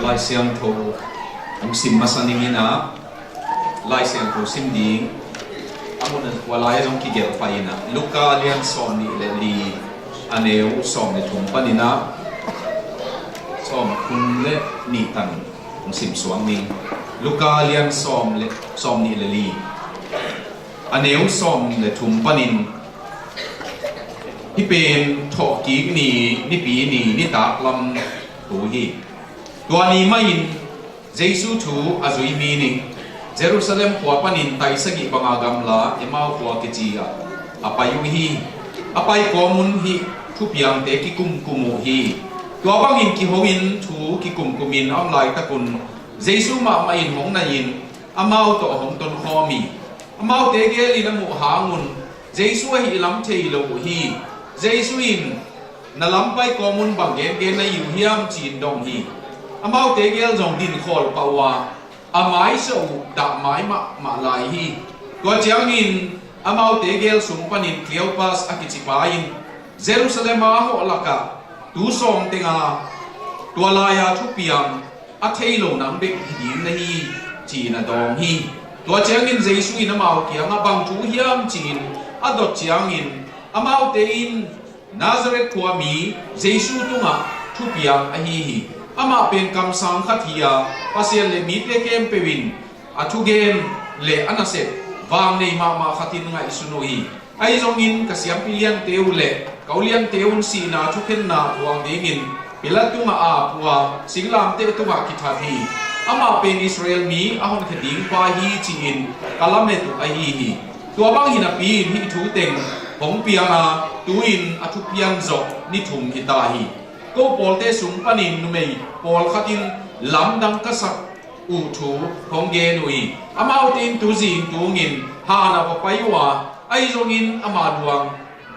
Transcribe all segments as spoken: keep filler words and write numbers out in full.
Lai Siangtho hong sim masa ning in ah, Lai Siangtho sim ding a mun a, tua lai a zong kigelh pah in ah, Luka lian sawm nih le li, a neu sawm le thum panin ah sawm thum le nih tan hong sim suak ning. Luka lian sawm le, sawm nih le li, a neu sawm le thum panin. Hih pen thawhkik ni, Nipi ni, nitak lam thu hi. Tua ni mahin Jesu thu a zui mi nih Jerusalem khua panin tai sagih banga gamla Emau khua kici ah a pai uh hi. A pai kawm un hih thupiangte kikumkum uh hi. Tua bangin kiho in thu kikumkum in a om laitak un Jesu mahmah in hong nai in amau tawh hong tonkhawm hi. Amaute gel in a muh hang un Jesu ahih lam thei lo uh hi. Jesu in, "Na lam pai kawm un bang gengen na hi uh hiam?" ci-in dong hi. Amaute gel zong din khawl pah uh a, a maisa uh dah mai mahmah lai hi. Tua ciangin amaute gel sung panin Cleopas a kici pa in, "Jerusalem a hawh lakah tu sawm teng a tua lai-a thupiang a thei lo nang bek hi ding na hi," ci-in a dawng hi. Tua ciangin Jesu in amau kiangah, "Bang thu hiam?" ci-in a dot ciangin amaute in, "Nazareth khuami Jesu tungah thupiang ahi hi. Amah pen kamsang khat hi a, Pasian le mite khempeuh in a thugen le a nasep vangnei mahmah khat in ngaihsun uh hi. Ahi zongin ka siampi liante uh le ka uliante un sihna thukhenna thuak dingin Pilat tungah a ap uh a, singlamteh tungah kithat hi. Amah pen Israel mi a honkhia ding pa hi, ci-in ka lamet uh ahi hi. Tua bang hi napi in hih thu teng hong piang a, tu-in a thupian zawh ni thum hi ta hi. Ko pawlte sung panin numei pawlkhat in lamdang ka sak uh thu hong gen uh hi. Amaute in tu zing tungin han a va pai uh a, ahi zongin ama luang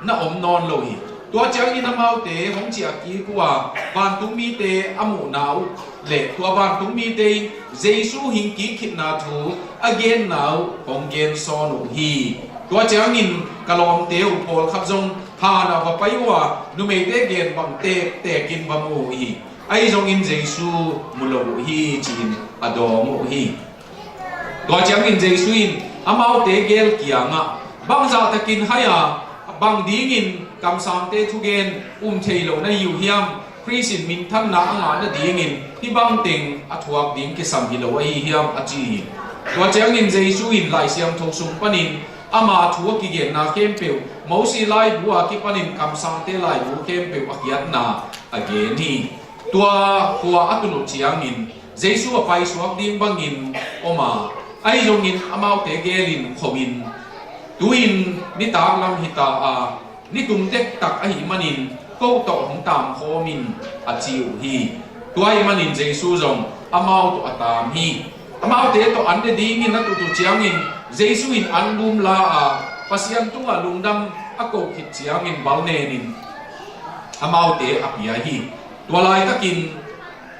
na om nawn lo hi. Tua ciangin amaute hong ciah kik uh a, vantung mite a muhna uh le tua vantung mite in Jesu hing kik khitna thu a genna uh hong gen sawn uh hi. Tua ciangin ka lawmte uh pawlkhat zong han a va pai uh a, numeite gen bang tektek in va mu uh hi. Ahi zongin Jesu mu lo uh hi, ci-in a dawng uh hi. Tua ciangin Jesu in amaute gel kiangah, "Bangzah takin hai a, bang dingin kamsangte thugen um thei lo na hi uh hiam? Khrist in minthanna a ngah nadingin hih bang teng a thuak ding kisam hi lo ahi hiam?" a ci hi. Tua ciangin Jesu in Lai Siangtho sung panin ama thu a kigenna khempeuh, Mosi laibu a kipanin kamsangte laibu khempeuh a khiatna a gen hi. Tua khua a tun uh ciangin Jesu a paisuak ding bangin om a, ahi zongin amaute gelin khomin, "Tu-in nitak lam hi ta a, nitum dektak ahih manin ko tawh hong taamkhawm in," a ci uh hi. Tua ahih manin Jesu zong amau tawh a taam hi. Amaute tawh an ne dingin a tut uh ciangin Jesu in an lum la a, Pasian tungah lungdam a ko khit ciangin bal nenin amaute a pia hi. Tua laitakin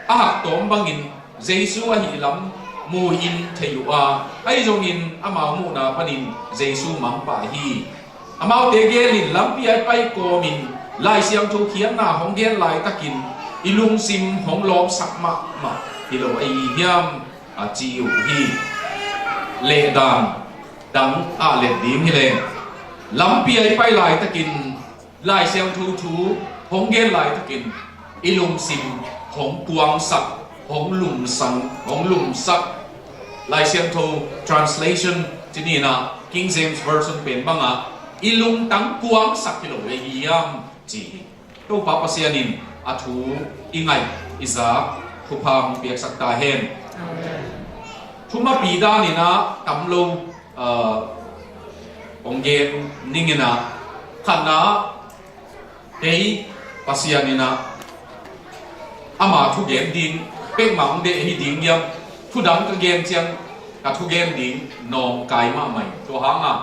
a haktawm bangin Jesu ahih lam mu-in thei uh a, ahi zongin amau muhna panin Jesu mangpah hi. Amaute gelin lampi a i pai kawmin Lai Siangtho khiatna hong gen laitakin i lungsim hong lawpsak mahmah hi lo ahi hiam, a ci uh hi. Lehdan dang ah let ding hi leng, lampi a i pai laitakin Lai Siangtho thu hong gen laitakin i lungsim hong kuangsak, hong lumsang, hong lumsak. Lai Siangtho translation ci ni in ah, King James Version pen bangah, "I lungtang kuangsak hi lo ahi hiam?" ci hi. Topa Pasian in a thu i ngaih i zak thupha hong piaksak ta hen. Thumapi dan in ah tam lo, ah, hong gen ning in ah, khatna, kei Pasian in ah ama thugen ding peuhmah hong deih hi ding hiam? Thudang ka gen ciang ka thugen ding nawngkai mahmah hi. Tua hangah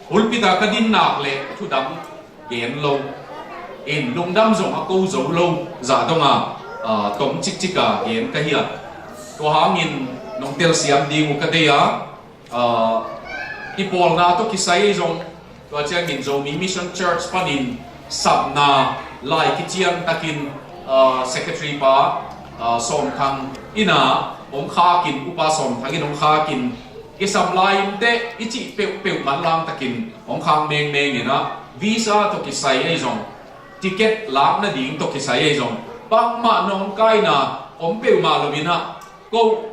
pulpit ah ka din nak leh thudang gen lo in, lungdam zong a ko zo lo zah dong a, ah, tom cikcik a gen ka hi a. Tua hangin nong telsiam ding uh ka deih a, ah, i pawlna tawh kisai zong, tua ciangin Zomi Mission Church panin sapna lai kician takin, ah, secretary pa Sawmthang in ah hong khakin, Upa Sawmthang in hong khakin, kisam lai in teh i cih peuhpeuh manlang takin hong khak mengmeng in ah, visa tawh kisai ahi zong, ticket lak nading tawh kisai ahi zong, bangmah nawngkaina om peuhmah lo in ah, ko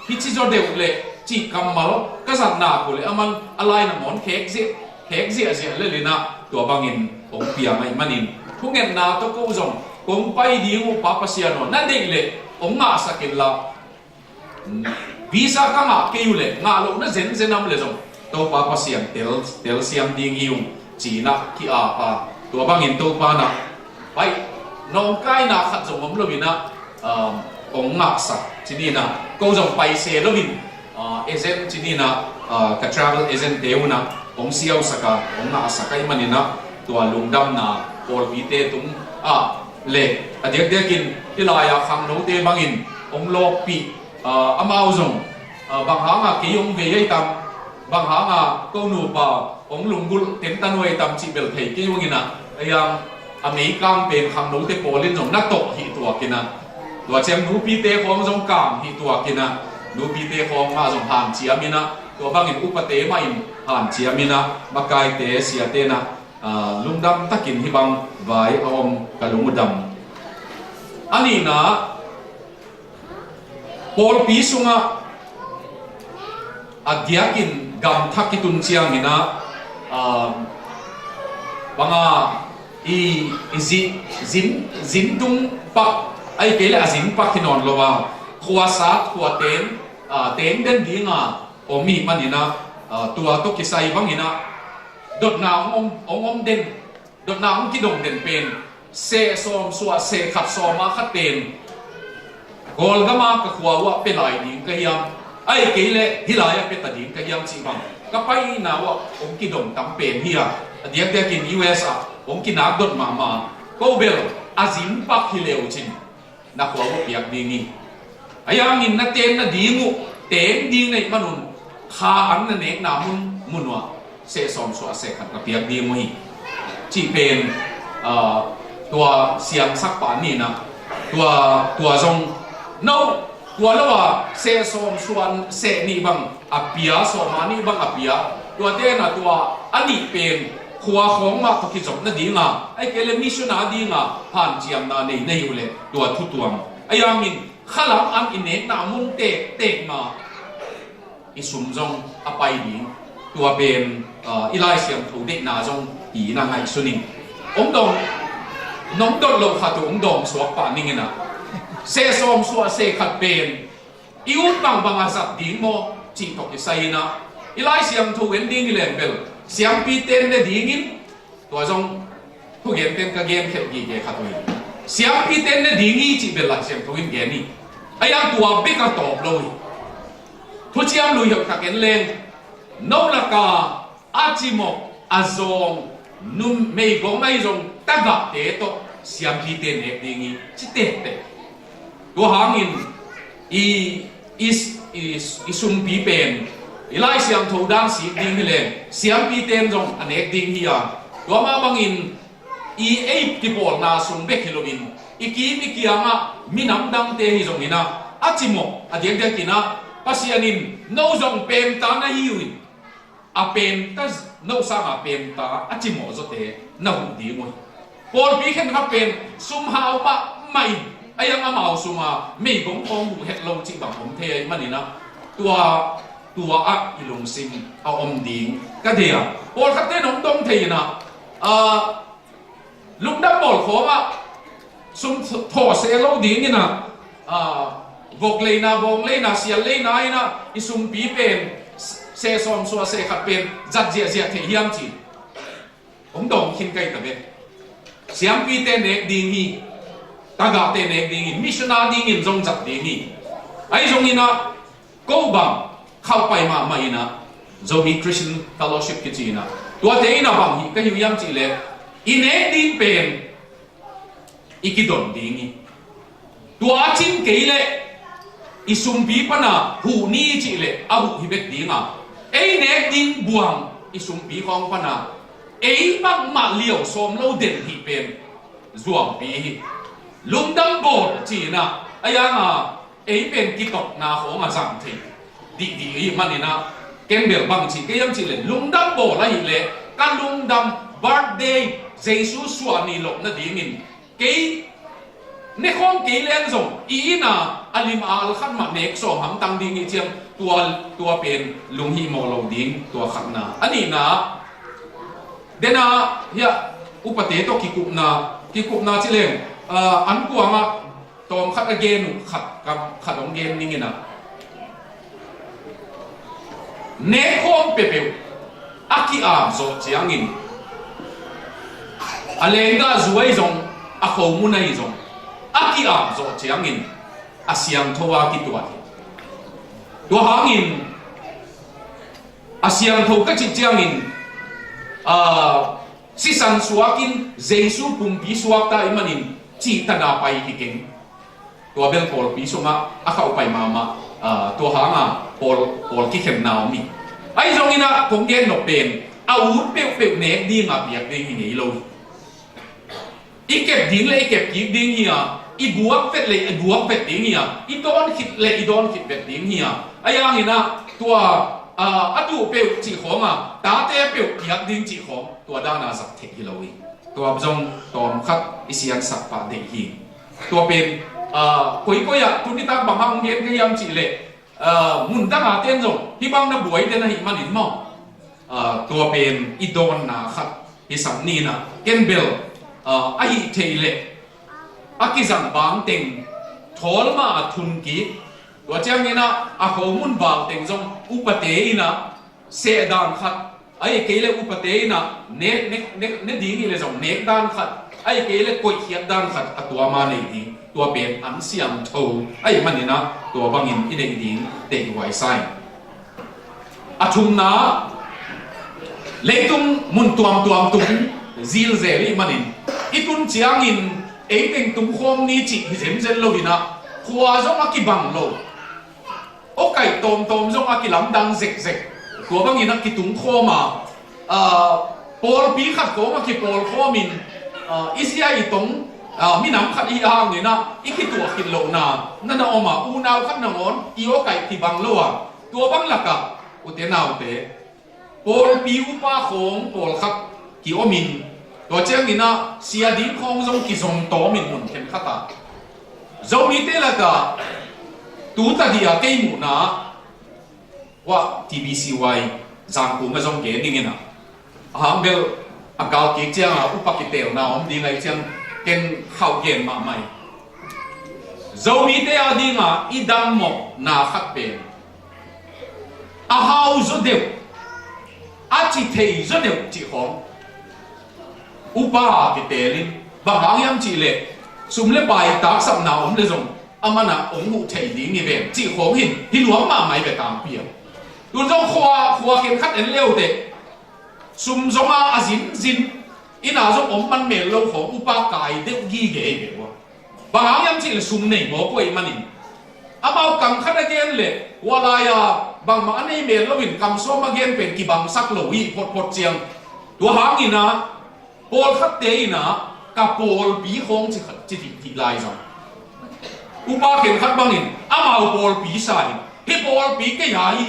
hici zaw deuh leh cih kammal ka zat nak uh leh a man a lai nangawn khek ziah, khek ziahziah lel in ah, tua bangin hong piang ahih manin, thungetna tawh ko zong kong pai ding uh, Pa Pasian aw, na deih leh hong ngahsak inla, visa ka ngah kei uh leh ngah lohna zenzen om leh zong Topa Pasian tel, telsiam ding hi ung, ci-in ah ki-ap a, tua bangin Topa in ah, pai, nawngkaina khat zong om lo in ah, um, hong ngahsak, ci-in ah, ko zong pai se lo in, uh, agent, ci-in ah, uh, ka travel agent te un ah hong siausak a, hong ngahsak ahih manin ah, tua lungdamna pawlpite tung ah leh, a diakdiakin hih lai-a khangnote bangin hong lawkpih, ah, amau zong, ah, bang hanga kei hong vei ahi tam, bang hanga ko nupa hong lunggulh tentan uh ahi tam cih bel thei kei ung in ah, a hiang a meikang pen khangnote pawl in zong na tawh hih tuak in ah, tua ciang nupite khawng zong kang hih tuak in ah, nupite khawng mah zong hanciam in ah, tua bangin upate mah in hanciam in ah, makaite, siate in ah, ah, lungdam takin hih bang vai a om ka lung uh dam. A nihna, pawlpi sungah a diakin gamthak kitun ciangin ah, ah, banga i, i zi-, zin, zin tung pak, ahih kei leh a zin pak hi nawn lo a, khuasa, khua teng, ah, teng den dinga om ahih manin ah, ah, tua tawh kisai bangin ah, dotna hong om, hong om den, dotna hong kidong den pen, seh sawm suah seh khat sawm ah khat pen, Kawlgam ah ka khua uh ah pia lai ding ka hiam, ahih kei leh hih lai ah pia ta ding ka hiam cih bang ka paina uh ah hong kidong tam pen hi a, a diakdiakin U S ah hong kinak dot mahmah. Ko bel a zin pak hi le uh cin, na khua uh piak ding hi. A hiangin na ten nading uh, teng ding na hih manun, kha an na nekna mun, mun uh ah seh sawm suah seh khat ka piak ding uh hi, cih pen, ah, tua siangsak pa nih in ah, tua, tua zong, no, tua lo a seh sawm suah seh nih bang a pia, sawm ah nih bang a pia, tuate in ah tua a nih pen khua khawng mah tawh kizop nadinga, ahih kei leh mission a dinga hanciamna nei na hi uh leh tua thu tuam. A hiangin khalam an i nekna mun tektek mah i sum zong a pai ding. Tua pen, ah, i Lai Siangtho deihna zong hi in ah ngaihsun in. Hong dawng, nong dot loh khat uh hong dawng suak pah ning in ah, seh sawm suah seh khat pen i ut bangbang a zat ding maw, cih tawh kisai in ah, i Lai Siangtho en ding hi leng bel, siampite in ne ding in, tua zong thugenten ka gen khelh gige khat uh hi. Siampite in ne ding hi cih bel Lai Siangtho in gen hi. A hiang tua bek a tawp lo hi. Thuciam Lui heuh tak en leng, no laka a cimawh, a zawng, num, meigong ahi zong tagahte tawh siampite nek ding hi, ci tektek. Tua hangin i, i, i, i sumpi pen, i Lai Siangtho dan sik ding hi leng, siampite in zong a nek ding hi a, tua mah bangin i ei kipawlna sung bek hi loin, i kim i kiangah minam dangte hi zongin ah, a cimawh, a diakdiakin ah, Pasian in no zong pemta na hi uh in, a pemta, no sanga pemta a cimawh zawte na huh ding uh hi. Pawlpi khenkhat pen sum hau mahmah in, a hiang amau sunga meigong khawng huh het lo cih bang om thei ahih manin ah, tua, tua ah i lungsim a om ding ka deih a. Pawlkhatte in hong dong thei in ah, ah, lungdam bawl khawngah sum thawh se lo dingin ah, ah, vok leina, bawng leina, sial leina in ah i sumpi pen seh sawm suah seh khat pen zat ziahziah theih hiam ci. Hong dawng khin ka hi ta ve. Siampite nek ding hi, tagahte nek ding hi, missionary dingin zong zat ding hi. Ahi zongin ah, ko bang khauh pai mahmah in ah, Zomi Christian Fellowship kici in ah, tuate in ah bang hih ka hi uh hiam cih leh, i nek ding pen i kidon ding hi. Tua a cing kei leh i sumpi pana huh ni cih leh a huh hi bek ding a, ei nek ding buang i sumpi khawng pana ei bangmah liau sawm lo den hih pen zuampi hi. Lungdam bawl ci in ah, A yang a, ei pen kitotna khawng a zang thei dihdih i hih manin ah, ken bel bang ci kei hiam cih leh, lungdam bawl ahih leh, ka lungdam birthday, Jesu suah ni loh nadingin, kei ne khawm kei leng zong i inn a, a lim a al khat mah nek sawm hamtang ding i hih ciang, tua, tua pen lunghimawh lo ding, tua khatna. A nihna, dena, hiah, upate tawh kikupna, kikupna ci leng, ah, an kuangah, tawm khat a gen uh, khat kam, khat hong gen ning in ah. Nek khawm peuhpeuh a ki-ap zawh ciangin, a lenggahzu ahi zong, a khomun ahi zong, a ki-ap zawh ciangin, a siangtho a kituat hi. Tua hangin, a siangtho ka cih ciangin, ah, sisan suakin Jesu pumpi suakta i hih manin cihtak a pai hi keng. Tua bel pawlpi sungah a khauh pai mahmah, ah, tua hanga pawl, pawl kikhenna om hi. Ahi zongin ah kong gen nop pen, a ut peuhpeuh nek dinga piak ding hi ngei lo hi. I kep ding le i kep kik ding hi a, i buak vet le i buak vet ding hi a, i dawn khit le i dawn khit vet ding hi a. Ahi hangin ah tua, ah, a tuh peuh cih khawng a, tate peuh piak ding cih khawng, tua dan a zat theih hi lo hi. Tua zong tawm khat i siansak pah deih hi. Tua pen, ah, koikoi ah tuni tak bang hang gen ka hiam cih leh, ah, mun dang a ten zong hih bang na buai den ahih manin maw. Ah, tua pen i dawnna khat hisak ni in ah, ken bel, ah, ahih theih leh a kizang bang teng thawl mah a thun kik. Tua ciangin ah a khomun val teng zong upate in ah seh dan khat, ahih kei leh upate in ah ne, ne, ne, ne ding hi leh zong nek dan khat, ahih kei leh koihkhiat dan khat a tuam a nei ding, tua pen an siangtho ahih manin ah tua bangin i neih ding deihhuai sa ing. A thumna, leitung mun tuamtuam tung zilzel i hih manin, i tun ciangin ei teng tung khawm ni cih hi zenzen lo in ah, khua zong a kibang lo, awkaih tawmtawm zong a kilamdang zekzek. Tua bangin a kitung khawm a, ah, pawlpi khat khawng a kipawl khawmin, ah, i zia i tong, ah, minam khat i hih hangin ah i kituah khit lohna na na om a, unau khat nangawn i awkaih kibang lo a, tua bang lakah ute naute, pawlpi upa khawng pawlkhat kiomin, tua ciangin ah sia ding khawng zong kizom tawmin mun khenkhat ah, Zomite lakah tu tadih a kei muhna ah, T B C Y Zangkung a zong gen ning in ah, a hang bel a kal kik ciang a upa kitelna om ding ahih ciang ken khauh gen mahmah hi. Zomite a ding a i dammawhna khat pen, a hau zaw deuh, a ci thei zaw deuh cih khawng upa a kitel in, bang hang hiam cih leh sum le pai taksapna om leh zong a man ah hong huh thei ding hi ven cih khawng hi, hi luang mahmah hi ve tangpi a. Tun zong khua, khua khenkhat en le uh teh, sum zong a, a zinzin, inn ah zong om man mel lo khawng upa kai deuh gige hi ve ua. Bang hang hiam cih leh sum nei mawk uh ahih manin. Amau kam khat a gen leh, ua lai-a bangmah a nei mel loin kam sawm a gen pen kibangsak lo hi photphot ciang. Tua hangin ah, pawlkhatte in ah, ka pawlpi khawng ci khat, ci dih, dih lai zong. Upa khenkhat bangin, amau pawlpi sa in, hih pawlpi kei a hi,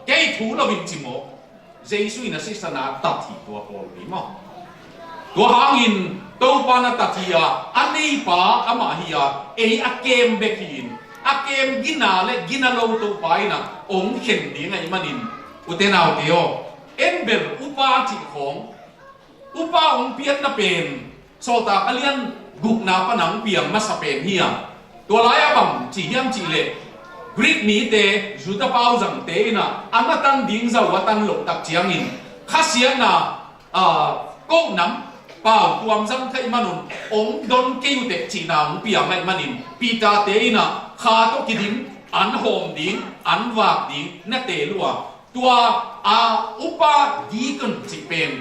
kei thu loin ci mawk. Jesu in a sisan a tat hi tua pawlpi maw. Tua hangin Topa na tat hi a, a neipa amah hi a, ei a kem bek hi in, a kem gina le gina lo Topa in a hong khen ding ahih manin, ute naute aw, en bel upa cih khawng, upa hong pianna pen, Sawltak a lian gukna pan a hong piang masa pen hi a. Tua lai-ah bang ci hiam cih leh, Greek mite, Judah pau zangte in a, an a tan ding zah uh a tan loh tak ciangin, khasiatna, aa, kohnam pau tuam zang kha ahih manun, hong don kei uh teh cihna hong piang ahih manin, Peter-te in a, kha tawh kidim, an hawm ding, an vak ding, na teel uh a, tua, a, upa deacon cih pen,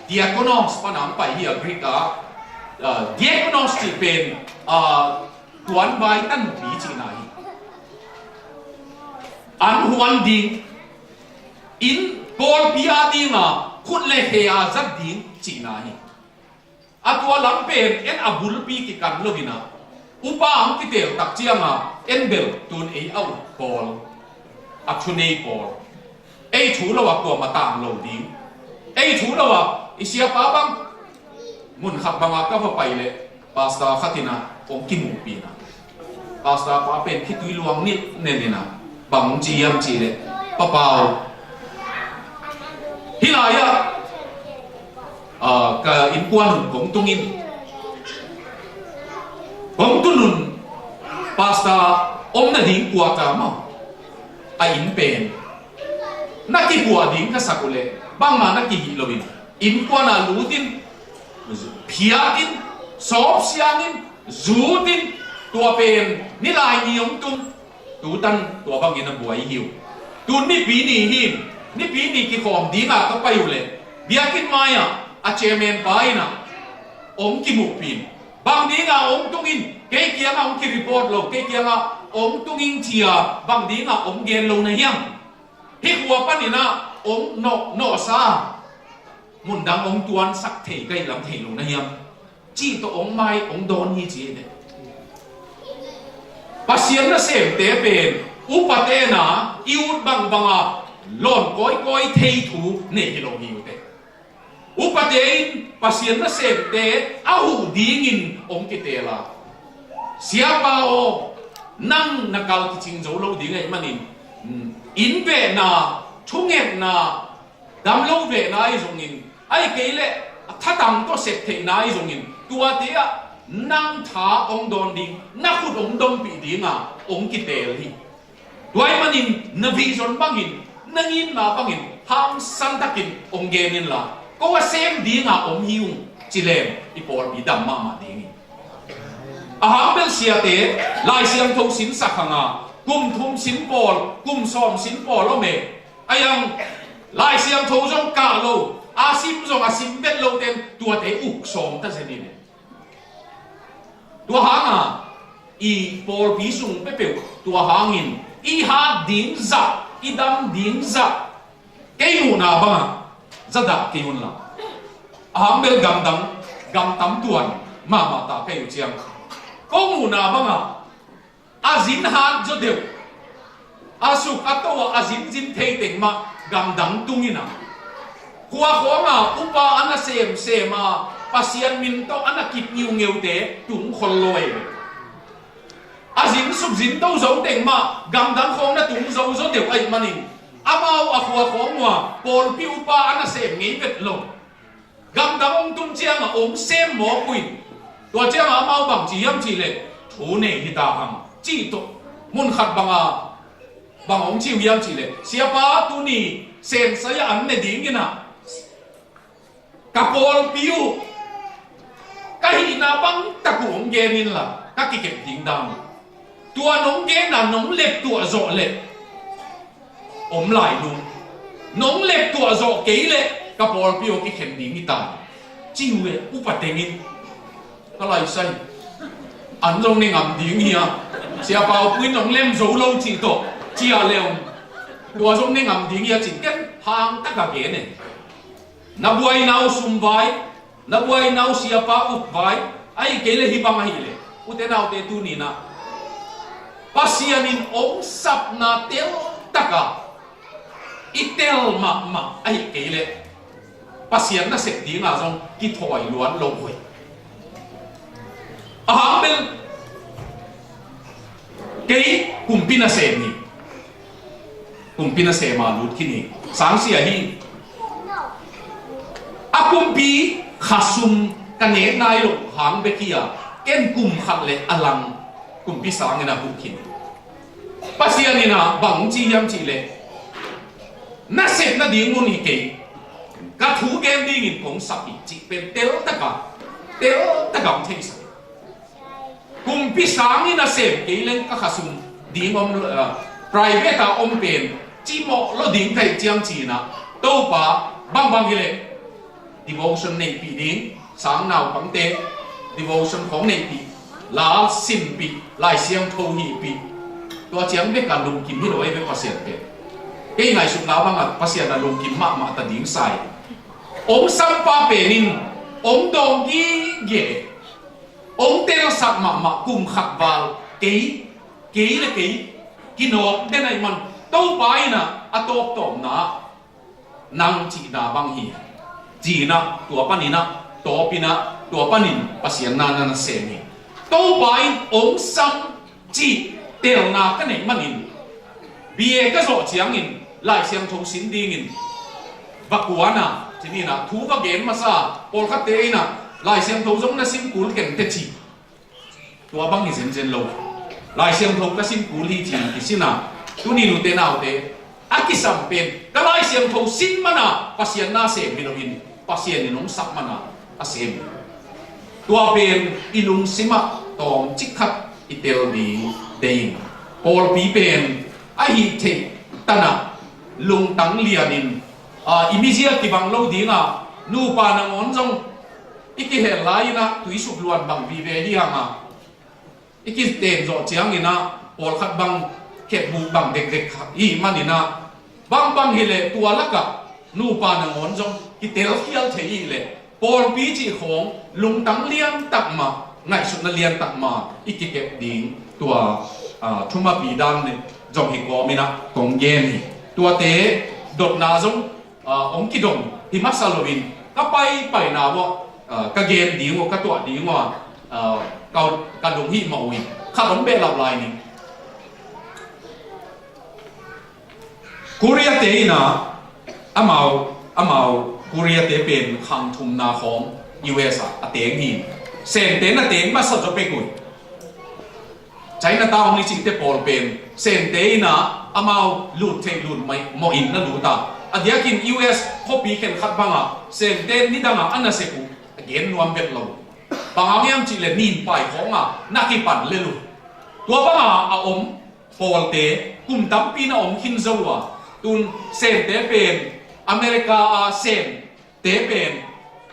diakonos pan a hong pai hi a, Greek ah, a, diakonos cih pen, a, tuanvai tanpi cihna hi. An huan ding, inn pawlpi a ding a, khut le khe a zat ding cihna hi. A tua lam pen en a bulpi kikan lo in a, Upa ang kitel tak cianga en bel tun ei a uk pawl, a thunei pawl, ei thu lo a kuama tang lo ding, ei thu lo a i siapa bang mun khat banga ka va pai leh pastor khat ina hong kimuhpina, pastor pa pen khitui luang nilh nen ina bang ci hiam ci leh, Papau, hih lai-ah ah, ka innkuan un kong tungin, kong tun un pastor om nading kuaka maw, a inn pen na kipuah ding ka sak uhleh bangmah na kihih loin innkuan a lutin, phiatin, sawpsiangin, zutin, tua pen nilai ni hong tung. Tutan tua bangin a buai hi uh. Tun nipi ni hi in, nipi ni kikhawm dinga ka pai uhleh biakinn mai-ah a chairman pa inah hong kimuhpin, bang dinga hong tungin, kei kiangah hong kireport lo, kei kiangah hong tungin cia bang dinga hong gen lo na hiam? Hih khua paninah hong nawh, nawhsa mundang hong tuansak thei ka hih lam thei lo na hiam? Cih tawh hong mai hong dawn hi ci hi. Pasian nasemte pen upatena i ut bangbanga lawn kawikawi thei thu nei hi lo hi uh teh. Upate in Pasian nasemte a huh dingin hong kiteel a, siapa aw, nang na kal kicing zo lo ding ahih manin, inn vehna, thungetna, dam lo vehna ahi zongin, ahih kei leh a thatang tawh sep theihna ahi zongin, tuate ah nang tha hong dawn ding, na khut hong dompih dinga hong kiteel hi. Tua ahih manin na vision bangin, na ngimna bangin hangsantakin hong gen inla, ko a sem dinga om hi ung ci leng i pawlpi dam mahmah ding hi. A hang bel siate Lai Siangtho sinsak hanga kum thum sin pawl, kum sawm sin pawl om e. A yang Lai Siangtho zong kah lo, a sim zong a sim vet lote in tuate uk sawm ta zen hi. Tua hanga i pawlpi sung peuhpeuh tua hangin i hat ding zah, i dam ding zah, kei muhna banga zadah kei unla, a hang bel gamdang, gamtam tuan mahmah ta kei uh ciang, ko muhna banga a zin hat zaw deuh, a suk a to a, a zinzin thei teng mah gamdang tung ina, khua khuanga upa a na semsem a, Pasian min tawh a na kip ngiungeute tung khol lo ei. A zin suk zin to zo teng mah gamdang khawng na tung zo zaw deuh ahih manin, amau a khua khuang uh a pawlpi upa a na sem ngei vet lo. Gamdang hong tun cianga hong sem mawk uh in, tua cianga amau bang ci hiam cih leh thu nei hi ta hang cih tawh, mun khat banga bang hong ci uh hiam cih leh, siapa, tuni sensai-ah an ne ding inah ka pawlpi uh ka hihna bangtak uh hong gen inla ka kikep ding dan uh. Tua nong genna nong leptuah zawh leh om lai lung, nong leptuah zawh kei leh ka pawlpi aw kikhen ding hi ta, ci uh e. Upa tengin ka laisai, an zong ne ngam ding hi a, siapa uh puin nong lem zo lo cih tawh ciah le om, tua zong ne ngam ding hi a cin ken hangtaka gen e. Na buaina uh sum vai, na buaina uh siapa uk vai, ahih kei leh hih bang ahih leh, ute naute, tuninah Pasian in hong sapna teltaka i tel mahmah ahih kei leh Pasian nasep dinga zong kithawi luan lo uh hi. A hang bel kei kumpi nasem hi. Kumpi nasema lut khin hi. Sangsia hi. A kumpi khasum ka nek nai loh hang bek hi a, ken kum khat le a lang kumpi sangin a huh khin hi. Pasian in a bang ci hiam cih leh, nasep nading mun hi kei, ka thu gen dingin kong sap hi cih pen teltaka, teltaka hong theisak hi. Kumpi sangin a sem kei leng ka khasum ding om lo, ah, private a om pen cimawh lo ding ka hih ciang cinah, Topa, bangbang hileh devotion neihpih ding, sang naupangte devotion khawng neihpih, la simpih, Lai Siangtho hihpih, tua ciang beka lungkim hi lo ei ve Pasian pen. Kei ngaihsutna bangah Pasian a lungkim mahmah ta ding sa hi. Hong sampa pen in hong dawng gige. Hong telsak mahmah kum khat val kei, kei le kei kinawk den ahih man Topa in ah a tawptawpna ah nang cihna bang hi. Ci-in ah tua panin ah tawpin ah tua panin Pasian na na sem hi. Topa in hong sam cih telna ka neih manin B A ka zawh ciangin Lai Siangtho sin dingin va kuan a, ci-in ah thu va gen masa, pawlkhatte in ah Lai Siangtho zong na sim kul keng teh ci. Tua bang hi zenzen lo. Lai Siangtho ka sim kul hi ci-in kisin a, tuni nute naute a kisam pen ka Lai Siangtho sin man a Pasian na sem hi loin Pasian in hong sak man a a sem hi. Tua pen i lungsim ah tawmcik khat i tel ding deih ing. Pawlpi pen a hih theih tan ah lungtang lianin, a, i mizia kibang lo ding a, nupa nangawn zong i kihel lai-in ah tuisuk luan bang vive hi hang a, i kiten zawh ciangin ah pawlkhat bang khetbuk bang dekdek hi manin ah, bangbang hileh tua lakah nupa nangawn zong kitelkhial thei hi leh pawlpi cih khawng lungtang liantak mah, ngaihsutna liantak mah i kikep ding tua, a, thumapi dan le zong hi kawmin ah kong gen hi. Tuate dotna zong, a, hong kidong hi masa loin ka paipaina uah, a, ka gen ding uh, ka tuah ding uh, a, ka, ka dong hi mah uh hi. Khat hong behlap lai ning. Korea te in ah amau, amau Korea te pen khang thumna khawng U S ah a teng hi. Sente na teng masa zaw pek uh hi. Chinatown i cihte pawl pen Sente in ah amau lut theih lut mawh in na lut a, a diakin U S khuapi khenkhat bangah Sente nidangah a na sek uh a gen nuam vet lo. Bang hang hiam cih leh ninpai khawngah na kipan lel uh. Tua bangah a om pawlte kum tampi na om khin zo uh a, tun Sente pen America a Sem te pen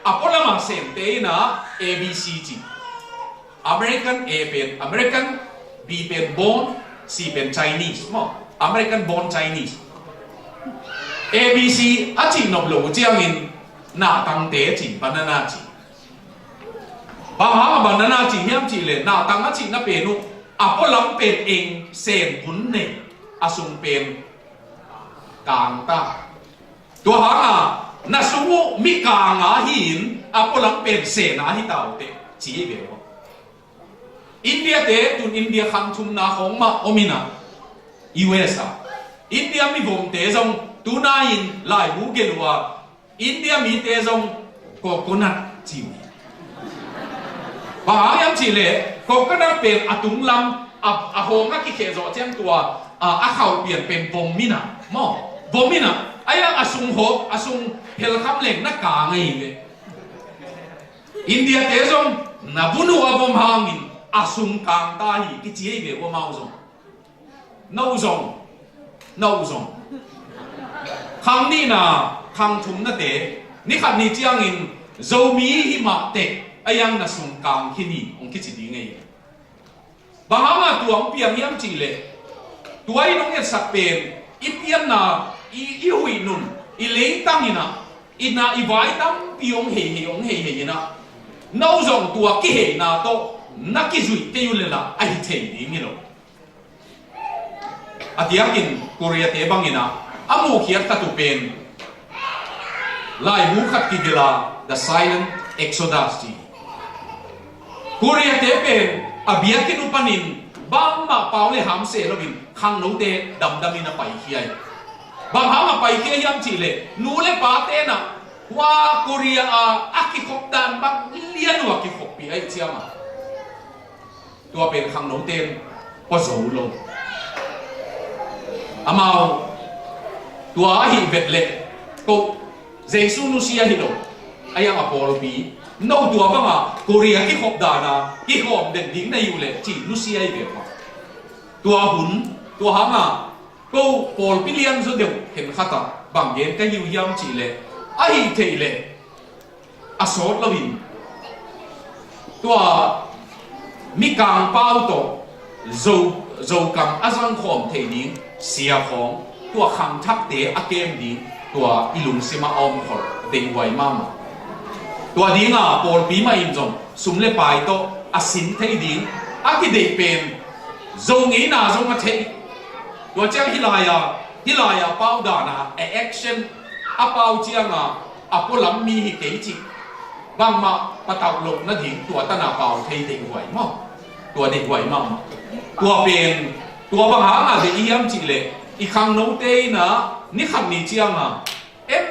a pualamah Sente in ah A B C ci. American A pen American, B pen born, C pen Chinese maw. American born Chinese. A B C a cih nop lo uh ciangin natangte ci, banana ci. Bang hang a banana ci hiam cih leh natang a cihna pen uh a pualam pen eng, Sen vun nei, a sung pen kangta. Tua hangah na sung uh mikang a hi-in a pualam pen Sen a hi ta uh teh ci hi ve uh. India te tun India khang thumna khawng mah om in ah U S ah India mivomte zong tunai-in laibu gelh uh a, India mite zong coconut ci uh hi. Bang hang hiam cih leh coconut pen a tunglam a, a hawng a kikheh zawh ciang tua, a, a khauh pian pen vom in ah maw, vom in ah, a hiang a sung hawk, a sung phelkham leng na kang ahi ve. India te zong na vun uh a vom hangin a sung kangta hi kici ahi ve uh amau zong. No zong, no zong. Khang nihna, khang thumnate, ni khat ni ciangin Zomi hi mah teh a hiang na sung kang khin hi hong kici ding ahi. Bang hangah tua hong piang hiam cih leh tua in hong etsak pen i pianna, i, i huih nun, i leitang in ah, i na, i vai tampi hong heihei, hong heihei in ah, no zong tua kiheina tawh na kizuih kei uh leh lah a hi thei ding hi lo. A diakin Korea te bangin ah a muhkhiat khat uh pen laibu khat kigelh a, The Silent Exodus ci. Korea te pen a biakinn uh panin bangmah pau le ham se loin khangnote damdamin a paikhia hi. Bang hang a paikhia hiam cih leh nu le pate in ah hua Korea a a kikhop dan bang lian uh a kikhoppih ahih ciangin tua pen khangnote in pua zo lo. Amau tua ahih vet leh ko Jesu nusia hi lo, a hiang a pawlpi, no tua banga Korea kikhop dana kikhawm den ding na hi uh leh ci nusia hi ve uh a. Tua hun, tua hanga ko pawlpi lianzaw deuh khenkhat ah bang gen ka hi uh hiam cih leh ahih theih leh a sawt loin tua mikang pau tawh Zo, Zokam a zangkhawm thei ding sia khawng, tua khangthakte a kem ding, tua i lungsim a a omkhol deihhuai mahmah. Tua dinga pawlpi mah in zong sum le pai tawh a sin thei ding, a kideih pen Zo ngeina zong a thei. Tua ciang hih lai-a, hih lai-a pau dana a action a pau cianga a pualam mi hi kei cih bangmah patauh loh nading tua tana pau thei deihhuai maw? Tua deihhuai mahmah. Tua pen tua bang hanga deih hiam cihleh i khangnote inah ni khat ni cianga en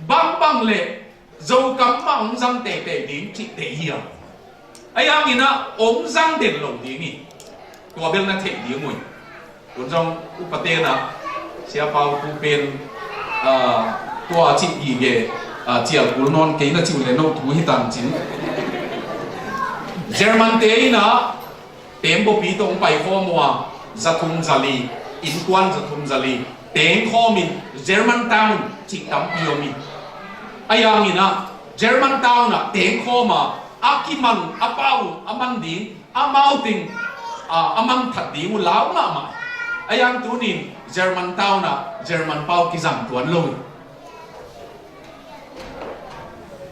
bangbang le Zokam mah hong zang teitei ding cih deih hiam? Ahi hanginah hong zang den lo ding hi. Tua bel na theih ding uh hi. Tun zong upa tenah Sia Pau Pu pen, ah, tua cih gige, ah, cial kul nawn kei na cih uh le no thu hi tancin. German te inah Teng bawpi tawh hong paikhawm uh a, zathum zali, innkuan zathum zali tengkhawmin German town cih tampi om hi. Ahi hanginah German town ah tengkhawm a, a kiman a pau a man ding, amau teng a, a man that ding uh lau mahmah. Ahi hang tunin German town ah German pau kizang tuan lo hi.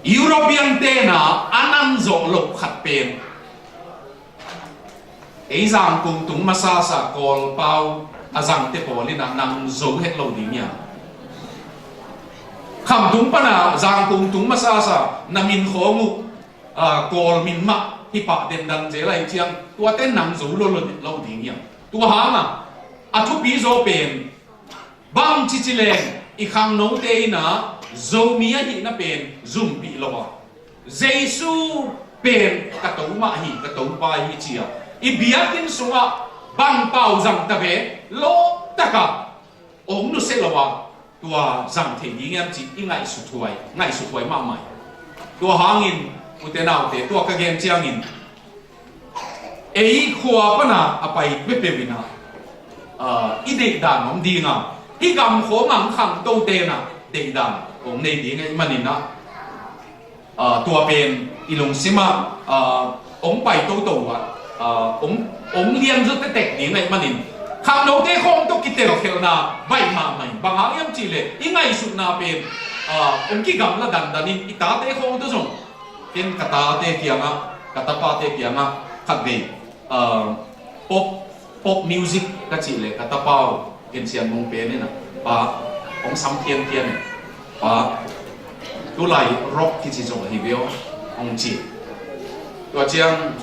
European tenah a nang zawh loh khat pen ei Zangkung tung masasa Kawl pau a zangte pawl inah nang zo het lo ding hiam? Khamtung pana Zangkung tung masasa na min khawng uh, ah, Kawl min mah hi pah dendan zel ahi ciang tuate nang zo lo, lo, lo ding hiam? Tua hanga a thupi zaw pen Bang cici leng i khangnote inah Zomi ahihna pen zumpih lo a, Jesu pen ka to mah hi, ka Topa hi ci-a i biakinn sungah bang pau zang ta ve, lawp taka hong nusia lo a, tua zang thei ding hiam cih i ngaihsuthuai, ngaihsuthuai mahmah hi. Tua hangin ute naute, tua ka gen ciangin ei khua pana a pai peuhpeuh inah, ah, i deihdan om dinga, hih gam khawng ang khangto tenah deihdan kong nei ding ahih maninah, ah, tua pen i lungsimah, ah, hong pai toto uh ah, ah, hong, hong lianzaw tektek ding ahih manin khangnote khawng tawh kitelkhelhna baih mahmah in, bang hang hiam cihleh i ngaihsutna pen, ah, hong kigamla dandanin i tate khawng tawh zong ken ka tate kiangah, ka tapate kiangah khatvei, ah, pop, pop music ka cih leh ka tapa uh, Gen Sian Mung pen inah, pa, hong sam phianphian in, pa, tulai rock kici zong hi ve aw, hong ci. Tua ciang,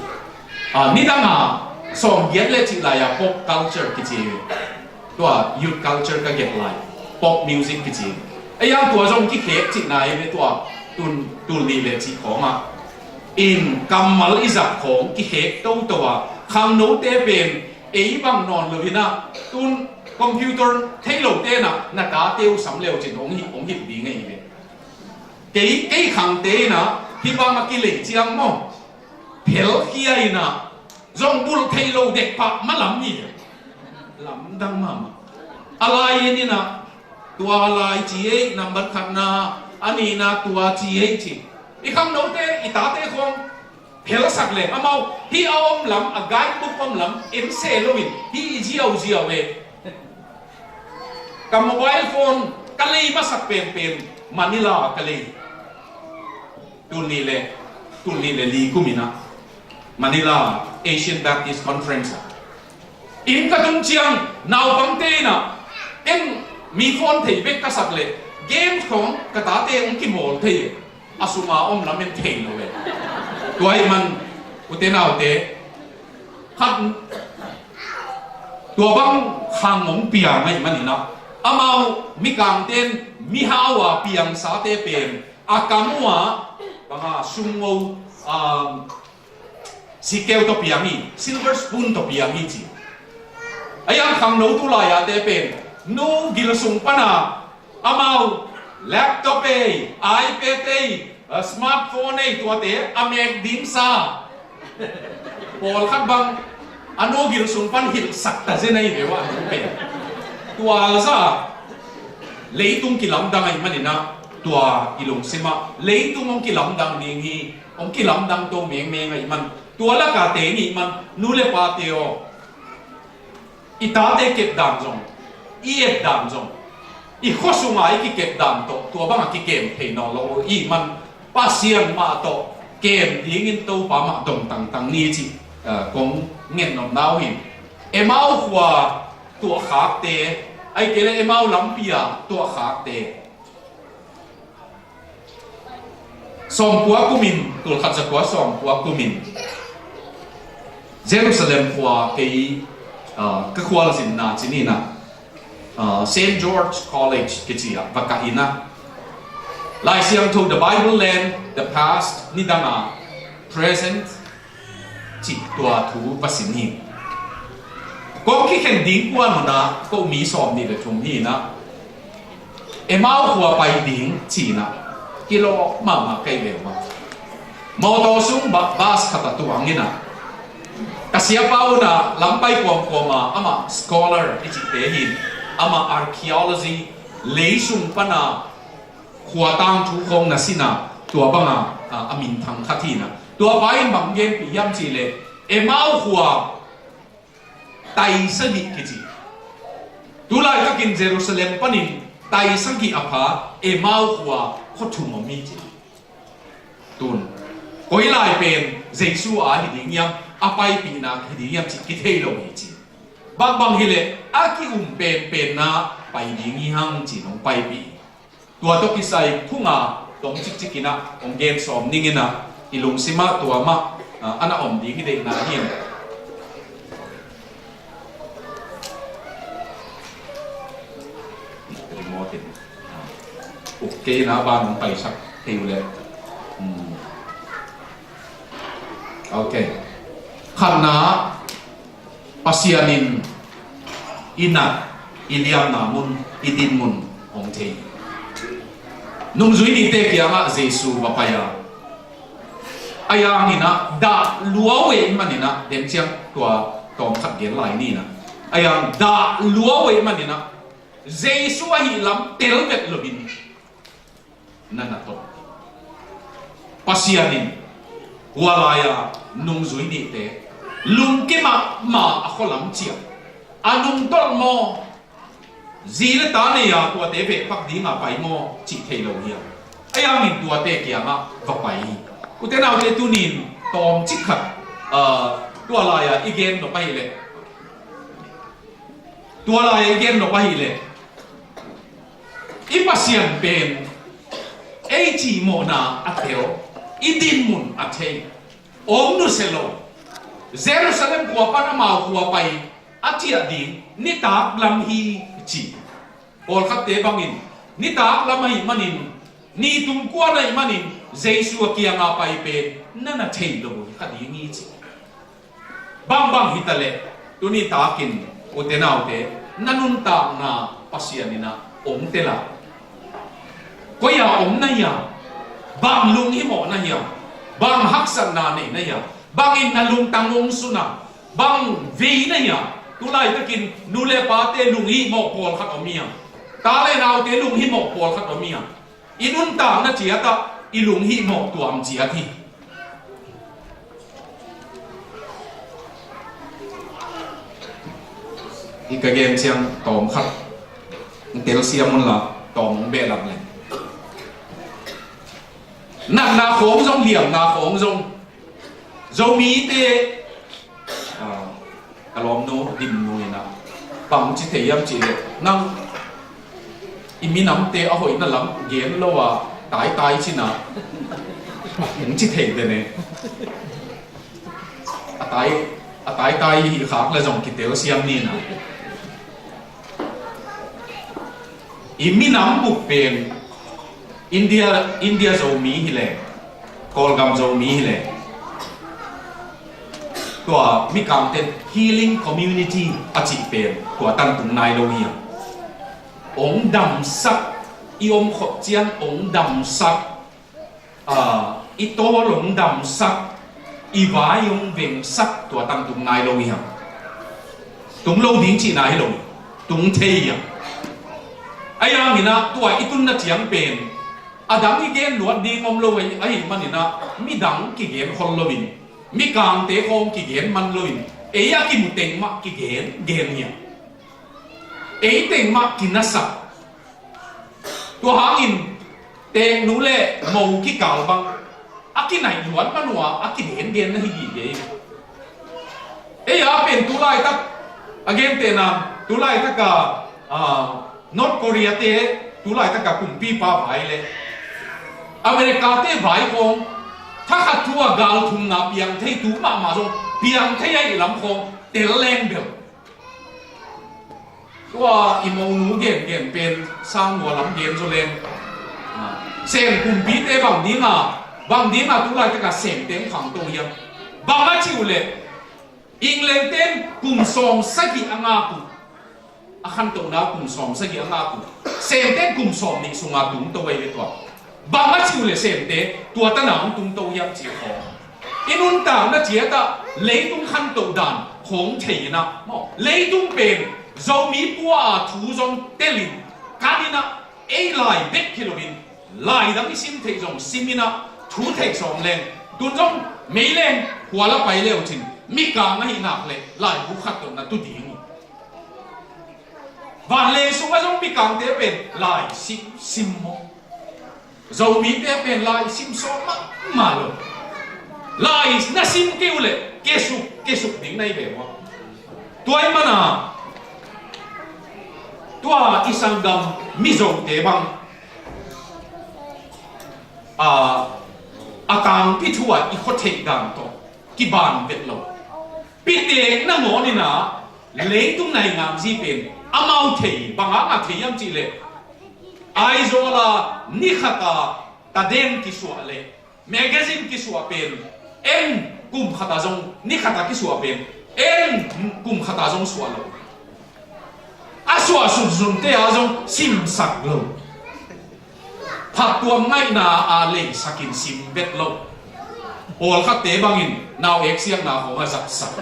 ah, nidanga sawmgiat le cih lai-a pop culture kici hi ve. Tua youth culture ka gelh lai, pop music kici. Ahi hang tua zong kikhek cihna hi ve, tua tun, tul nih le cih khawngah in kammal i zat khawng kikhek toto a, khangnote pen ei bang nawn lo hinah tun computer thei lo tenah na tate uh sam leu cin hong hih, hong hih ding ahi ve. Kei, kei khangte inah hih bang a kilei ciang maw, phelkhia inah zong bulh thei lo dek pah malam hi. Lamdang mahmah. A lai in inah tua lai ci ei, nambat khatna, a nihna tua ci ei ci. I khangnote, i tate khawng phelsak leh amau hih a om lam, a guidebook om lam en se loin hih i ziauziau e. Ka mobile phone ka lei masak penpen Manila ka lei. Tul nih le, tul nih le li kum inah Manila Asian Baptist Conference ah inn ka tung ciang naupangte inah en mi phone thei bek ka sak leh game khawng ka tate hong kimawl thei e. A sunga om lam en thei lo e. Tua ahih man ute naute, khat tua bang khang hong piang ahih maninah amau mikangte in mihau a piangsate pen a kam uh ah banga sumngo, um, sikeu tawh piang hi, silver spoon tawh piang hi ci. Ahi hang khangno tu lai-ate pen nu gil sung pana amau laptop ei, iPad ei, a smartphone ei, tuate a mek ding sa. Pawlkhat bang a nu gil sung pan hilhsak ta zen ahi ve uh a, a nu pen. Tua za leitung kilamdang ahih maninah tua i lungsimah leitung hong kilamdang ding hi. Hong kilamdang to mengmeng ahih man, tua laka te nih man, nu le pate aw, i tate kepdan zong, i etdan zong, i khua sunga i kikepdan tawh tua banga kikem thei nawn lo ahih man, Pasian mah tawh kem dingin Topa mah dong tangtang ni cih, ah, kong ngen nopna uh hi. Emau khua tuahkhakte, ahih kei leh Emau lampi ah tuahkhakte. Sawmkua kumin, tulkhat zakua sawmkua kumin Jerusalem khua kei, ah, ka khualzinna ci ni na, ah, Saint George College kici ah va kah in ah, Lai Siangtho, The Bible Land, The Past, nidang a Present, cih tua thu va sim hi. Kong kikhen ding kuan hun ah ko mi sawmnih le thum hi in ah, Emau khua pai ding ci in ah kilawm mahmah ka hi ve uh a. Mawtaw sung ba-, bus khat ah tuang in ah, ka siapa un ah lam pai kuamkuam a, amah scholar i cihte hi in, amah archaeology, lei sung pan a khua tangthu khawng na sin a, tua bang a, a, a minthang khat hi in ah. Tua pa in bang genpih hiam cih leh, Emau khua tai sagih kici. Tulaitakin Jerusalem panin tai sagih a pha Emau khua khua thum om hi ci. Tun, koi lai pen Jesu a hi ding hiam, a paipihna hi ding hiam cih kithei lo hi ci. Bangbang hi leh a ki-um penpen na pai ding hi hang ci-in hong paipih. Tua tawh kisai phung a tom cikcik in ah hong gen sawm ning in ah, i lungsim ah tua mah, ah, a na om ding i deihna hi. Remote in, ah, uk kei in ah ban hong paisak thei uh leh. Hmm. Ok. Khatna, Pasian in i nat, i liamna mun, i din mun hong thei. Nungzui nihte kiangah Jesu va pai a, a yang in ah dah lua uh ahih manin ah, den ciang tua tawmkhat gen lai ni in ah, a yang dah lua uh ahih manin ah Jesu ahih lam tel vet loin na na tawh. Pasian in hua lai-a nungzui nihte lungkim mahmah a khualam ciah, a nungtolh maw, zi le ta nei-a tuate vehpak dinga pai maw cih thei lo hiam? Ahi hangin tuate kiangah va pai hi. Ute naute, tuni-in tawmcik khat, ah, tua lai-a i gen nop ahih leh, tua lai-a i gen nop ahih leh, i Pasian pen ei cihmawhna a tel, i dinmun a thei, om nusia lo. Jerusalem khua pan amau khua pai a ciah ding nitak lam hi ci. Pawlkhatte bangin nitak lam ahih manin, ni tum kuan ahih manin Jesu a kianga pai pen na na thei lo uh hi kha ding hi ci. Bangbang hitaleh, tuni takin ute naute, na nuntakna Pasian in ah hong tel a, koi-ah om na hiam? Bang lunghimawh na hiam? Bang haksatna nei na hiam? Bangin na lungtang hong sun a, bang vei na hiam? Tulaitakin nu le pate lunghimawh pawlkhat om hiam? Ta le naute lunghimawh pawlkhat om hiam? I nuntakna ciatah i lunghimawh tuam ciat hi. Hih ka gen ciang tawmkhat telsiam unla, tawm hong behlap leng. Natna khawng zong, liamna khawng zong, Zomite, ah, ka lawmnu Dimnu in ah, bang ci thei hiam cih leh, nang i minamte a hoihna lam gen lo a, taitai cin ah, hong ci thei den e. A tai, a taitai hih khak leh zong kitelsiam ni in ah. I minam bup pen India, India Zomi hi leh, Kawlgam Zomi hi leh, tua Mikangte healing community a cih pen tua tan tung nai lo hiam? Hong damsak, i om khop ciang hong damsak, ah, i tawl hong damsak, i vai hong vengsak tua tan tung nai lo hiam? Tung lo ding cihna hi lo, tung thei hiam? Ahi hangin ah tua i tunna ciang pen a dang i gen luat ding om lo ahih, ahih manin ah midang kigen khol loin, Mikangte khawng kigen man loin, ei a kimu teng mah kigen gen hiam? Ei teng mah kinasak. Tua hangin teeknu le mo kikal bang, a kinaih luat man uh a, a kigengen na hi gige. Ei a pen tu laitak, a gentehna, tu laitaka, ah, North Korea te, tu laitaka kumpipa vai le America te vai khawng, thakhat thu a gal thumna piang thei, tu mahmah zong piang thei ahih lam khawng tel leng bel. Tua i monu gengen pen sang nua lam gen zaw leng. Ah, Sem kumpite bang dinga, bang dinga tu laitakah Semte hong khangto hiam? Bang a cih uh leh England ten kum sawm sagih a ngak uh, a khantohna kum sawm sagih a ngak uh, Semte kum sawm nih sunga tungto ahi ve tua. Bang a cih uh leh Semte tua tanah hong tungto hiam cih khawng i nuntakna ciatah leitung khantoh dan khawng thei inah maw, leitung pen Zomi pua a thu zong telin kan inah, ei lai bek hi loin lai dang i sim theih zong sim inah, thu theih sawm leng, tun zong meileng hual a pai leu cin mikang ahih nak leh laibu khat tawh na tu ding uh. Vanleng sungah zong mikangte pen lai sim sim maw? Zomite pen lai sim sawm mahmah lo. Lai na sim kei uh leh kesuk kesuk ding na hi ve maw? Tua ahih mana tua i sanggam Mizote bang, a, a tangpi thu a i khua theih dan tawh kiban vet lo. Pite nangawn inah leitung nainganzi pen amau thei, bang hanga thei hiam cih leh, Aizawl a ni khata taden kisuah leh magazine kisuah pen, en kum khata zong ni khata kisuah pen, en kum khata zong suah lo. A suah sunsunte a zong simsak lo. Phattuam ngaihna a leisakin sim vet lo. Pawlkhatte bangin nau eksiakna khawng a zatsak.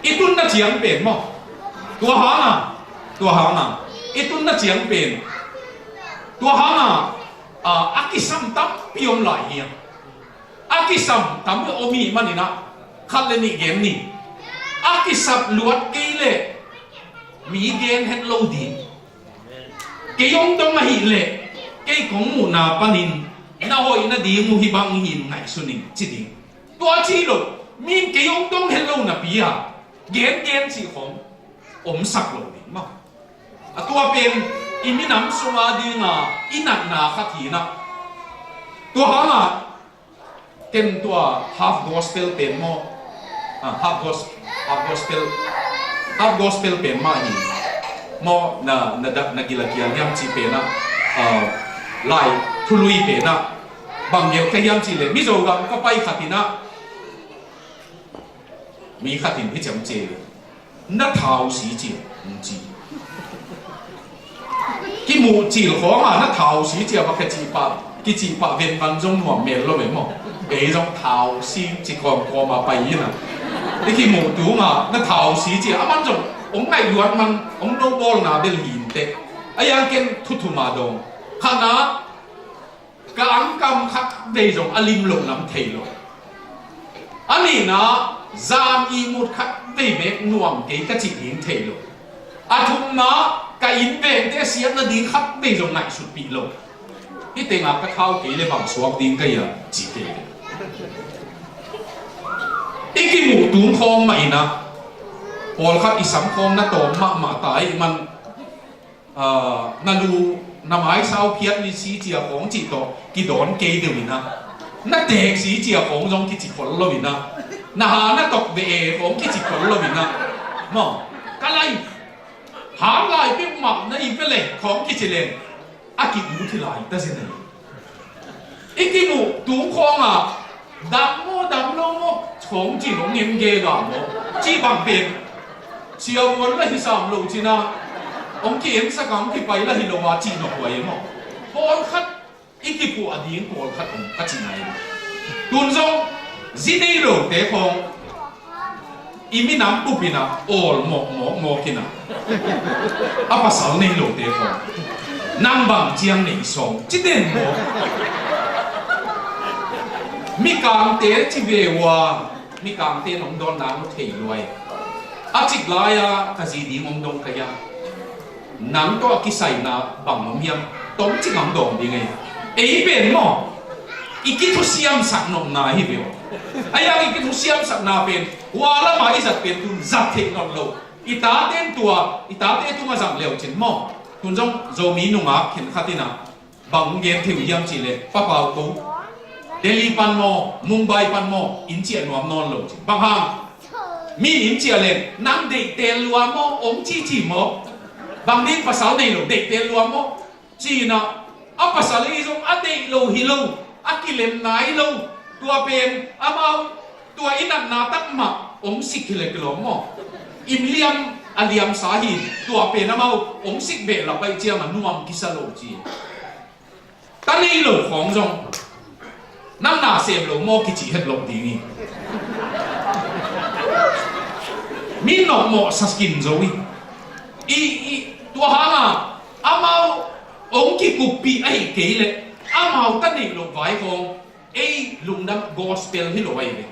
I tunna ciang pen maw? Tua hanga, tua hanga i tunna ciang pen, tua hanga, a, a kisam tampi om lai hi a. A kisam tam om hi maninah khat le nih gen ni. A kisap luat kei leh mi gen het lo ding. Kei hong dong ahih leh kei kong muhna panin na hoih nading uh hih bang hi in ngaihsun ing ci ding. Tua ci lo, mi in kei hong dong het lo napi a gengen cih khawng omsak lo ding maw? A tua pen i minam sunga dinga i natna khat hi inah. Tua hanga ken tua half gospel pen maw? Ah, half gos-, half gospel, half gospel pen mah hi maw? Na, na, na gila kial hiam cih penah, ah, lai thului penah bang gelh ka hiam cih leh Mizo gam ka pai khat inah mi khat in hih ciang ci, na thau si cia, hong ci. Kimuh cil khawngah na thau si cia va kicih pah, kicih pah venvan zong nuam mel lo ve maw? Ei zong thau si ci kawmkawm a pai inah i kimuh tungah na thau si cia, a man zong hong ngaih luat man hong no bawlna bel hi inteh. A yang ken thuthum a dawng khatna, ka angkam khat vei zong a lim loh lam thei lo. A nihna, zan ihmut khat vei beek nuam kei ka cih ding thei lo. A thumna, ka innvengte siatna ding khat vei zong ngaihsutpih lo. Hih tengah ka thau kei le bang suak ding ka hiam ci kei le. I kimuh tung khawng mah inah, pawlkhat i sam khawng na tawm mahmah ta ih man, ah, na lu, na maisau phiat ni si cia khawng cih tawh kidawn kei deuh inah, na teek si cia khawng zong kici khol lo inah, na ha na tok ve e khawng kici khol lo inah, maw? Ka lai, hang lai peuhmah na i ve le khawng kici leng a ki-ut hi lai ta zen a hi. I kimuh tung khawngah dam maw, dam lo maw, khawng cin hong ngen gega maw, cih bang pen siavuan la hi sam lo cinah, hong ki-ensak a hong kipai la hi lo a cih nawk huai e maw? Pawlkhat i kipuah ding pawlkhat om ka cihna hi. Tun zong zi nei lote khawng i minam bup inah awl mawkmawk mawk inah, a pasal nei lote khawng nang bang ciang nei sawm ci den mawk. Mikangte ci ve uh a, mikangte nong dawnna hong thei luai. A cik lai-a ka zi ding hong dong ka hiam? Nang tawh a kisaina bang om hiam? Tom cik hong dawng ding ei. Ei pen maw? I kithusiamsak nopna hi ve aw. Ahi hang i kithusiamsakna pen hua lamah i zat pen tun zat theih nawn lo. I tate in tua i tate tungah zang leucin maw, tun zong Zomi nungak khenkhat in ah bang gen thei uh hiam cihleh, Pa Pau, ko Delhi pan maw, Mumbai pan maw, inn ciah nuam nawn lo cin. Bang hang? Mi in inn ciah leng nang deih teel lua maw, ong cici maw? Bang ding, pasal nei lo, deih teel lua maw? Ci-in ah, a pasal i zong a deih lo hi lo, a kilem nai lo. Tua pen amau, tua i natna tak mah ong sik hi leh kilawm maw? Inn liam a liamsa hi, tua pen amau ong sik beh lap ahih ciangin nuam kisa lo ci. Ta nei lo khawng zong nang na sem lo maw kici het loh ding hi. Mi nopmawh sa kin zo hi. I, i, tua hang a amau ong kikuppih ahih kei leh amau ta neih loh vai khawng ei lungdam gospel hi lo ahi ve.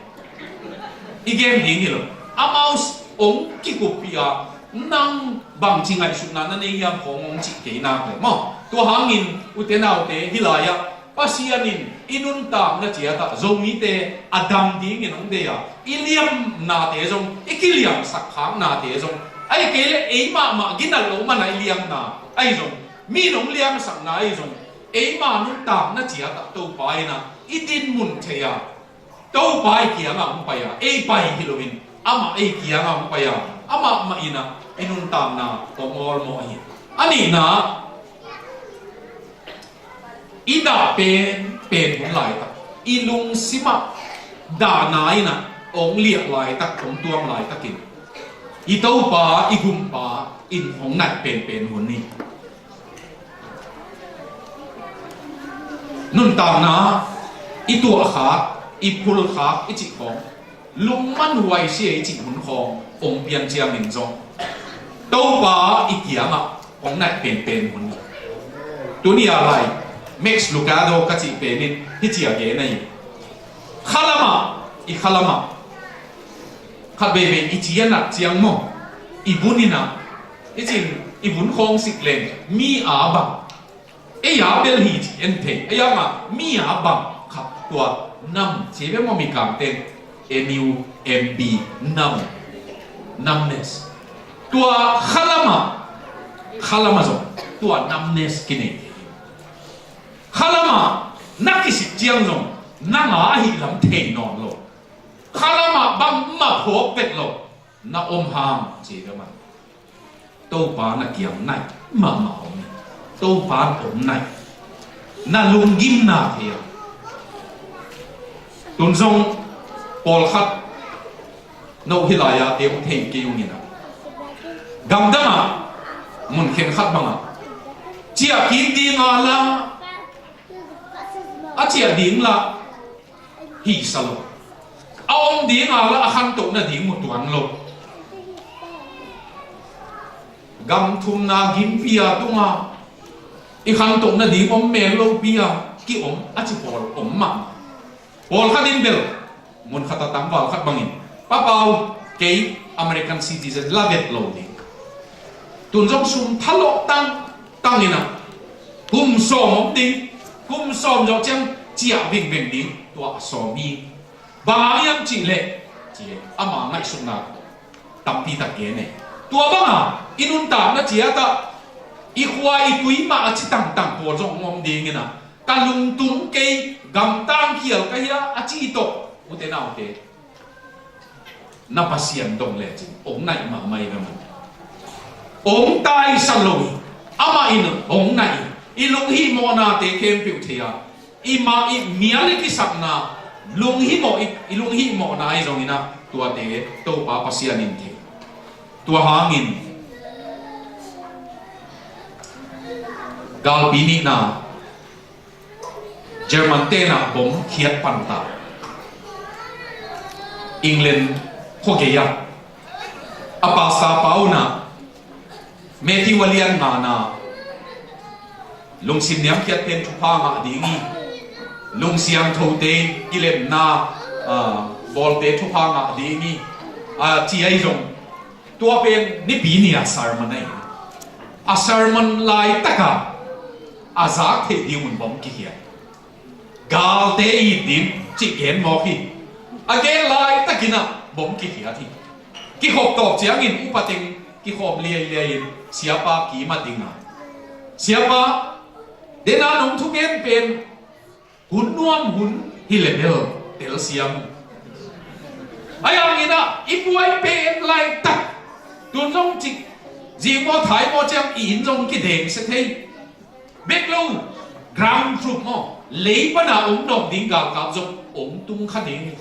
I gen ding hi lo. Amau ong kikuppih a, nang bangci ngaihsutna na nei hiam khawng ong cih kei nak leh maw. Tua hangin ute naute, hih lai-ah Pasian in i nuntakna ciatah Zomite a dam dingin hong deih a, i liamnate zong, i kiliamsak khaknate zong, ahih kei leh ei mahmah ginat loh man a i liamna ahi zong, mi in hong liamsakna ahi zong, eima nuntakna ciatah Topa in ah i dinmun thei a, Topa i kiangah hong pai a, ei pai hi loin amah ei kiangah hong pai a, amah mah in ah i nuntakna hong awlmawh hi. A nihna, i dah pen pen hun laitak, i lungsim ah dahna in ah hong liah laitak, hong tuam laitakin i Topa, i Gumpa in hong naih penpen hun hi. Nuntakna i tuahkhak, i phulkhak i cih khawng, lungman huai sia i cih hun khawng hong pian ciangin zong Topa i kiangah hong naih penpen hun hi. Tuni a lai Max Lucado ka cih pen in hih ci-a gen ahi. Khalamah, i khalamah khat veivei i ci a nat ciang maw, i vun in ah, i cin, i vun khawng sik leng mi a bang, ei a bel hi ci en thei, ei a ngah mi a bang khat, tua numb ci ve maw, mi kangten N U M B, numb, numbness. Tua khalamah, khalamah zong tua numbness kinei. Khalamah na kisik ciang zong nang a ahih lam thei nawn lo. Khalamah bangmah phawk pet lo, na om hang ci ve man. Topa na kiang naih mahmah om hi. Topa na om naih, na lunggimna thei a. Tun zong pawlkhat no hih lai-a te hong thei kei ung in ah, gamdang ah mun khenkhat bangah ciah kik ding a la, a ciah ding la hisa lo. A om ding a la a khantoh nading mu tuan lo. Gam thumna gimpi a tunga i khantoh nading om mel lopi a ki-om a ci pawl om mah. Pawlkhat in bel mun khat a tangval khat bangin, Pa Pau, kei American citizen la vet lo ding. Tun zong sum thalawh tangtang in ah kum sawm om ding, kum sawm zawh ciang ciah vingveng ding, tua a sawm hi. Bang hang hiam cih leh, ci hi, ama ngaihsutna tampi tak gen hi. Tua banga i nuntakna ciatah i khua i tui mah a ci tangtang pawl zong om ding in ah, ka lungtum kei, gamtang khial ka hi a, a ci tawh, ute naute, na Pasian dong lecin ong naih mahmah hi ve maw. Ong taisa lo hi. Amah in ong naih hi. I lunghihmawhnate khempeuh thei a, i mah i mial i kisakna, lunghihmawh, i, i lunghihmawhna ahi zongin ah, tuate Topa Pasian in thei. Tua hangin galpi nihna German tenah bom khiat panta, England khuagei ah a pastor pa unah Matthew a lian ngana, lungsim niamkhiat pen thupha ngah ding hi, lungsiangthote in kilemna, ah, bawlte thupha ngah ding hi, ah, ci ahi zong, tua pen Nipi ni a sermon ahi. A sermon laitaka a zak theih ding un bom kikhiat. Galte it ding cih gen mawk hi. A gen laitakin ah bom kikhiat hi. Kikhop tawp ciangin upa teng kikhawm liailiai in siapa kim a ding a, "Siapa, dena nong thugen pen hun nuam hun hi le bel telsiam." Ahi hangin ah i buai pen laitak, tun zong cih zingmaw thaimawh ciang i inn zong kidengsia thei. Bek lo, ground troop maw, lei pana ong dawng ding galkap zong ong tung kha ding hi.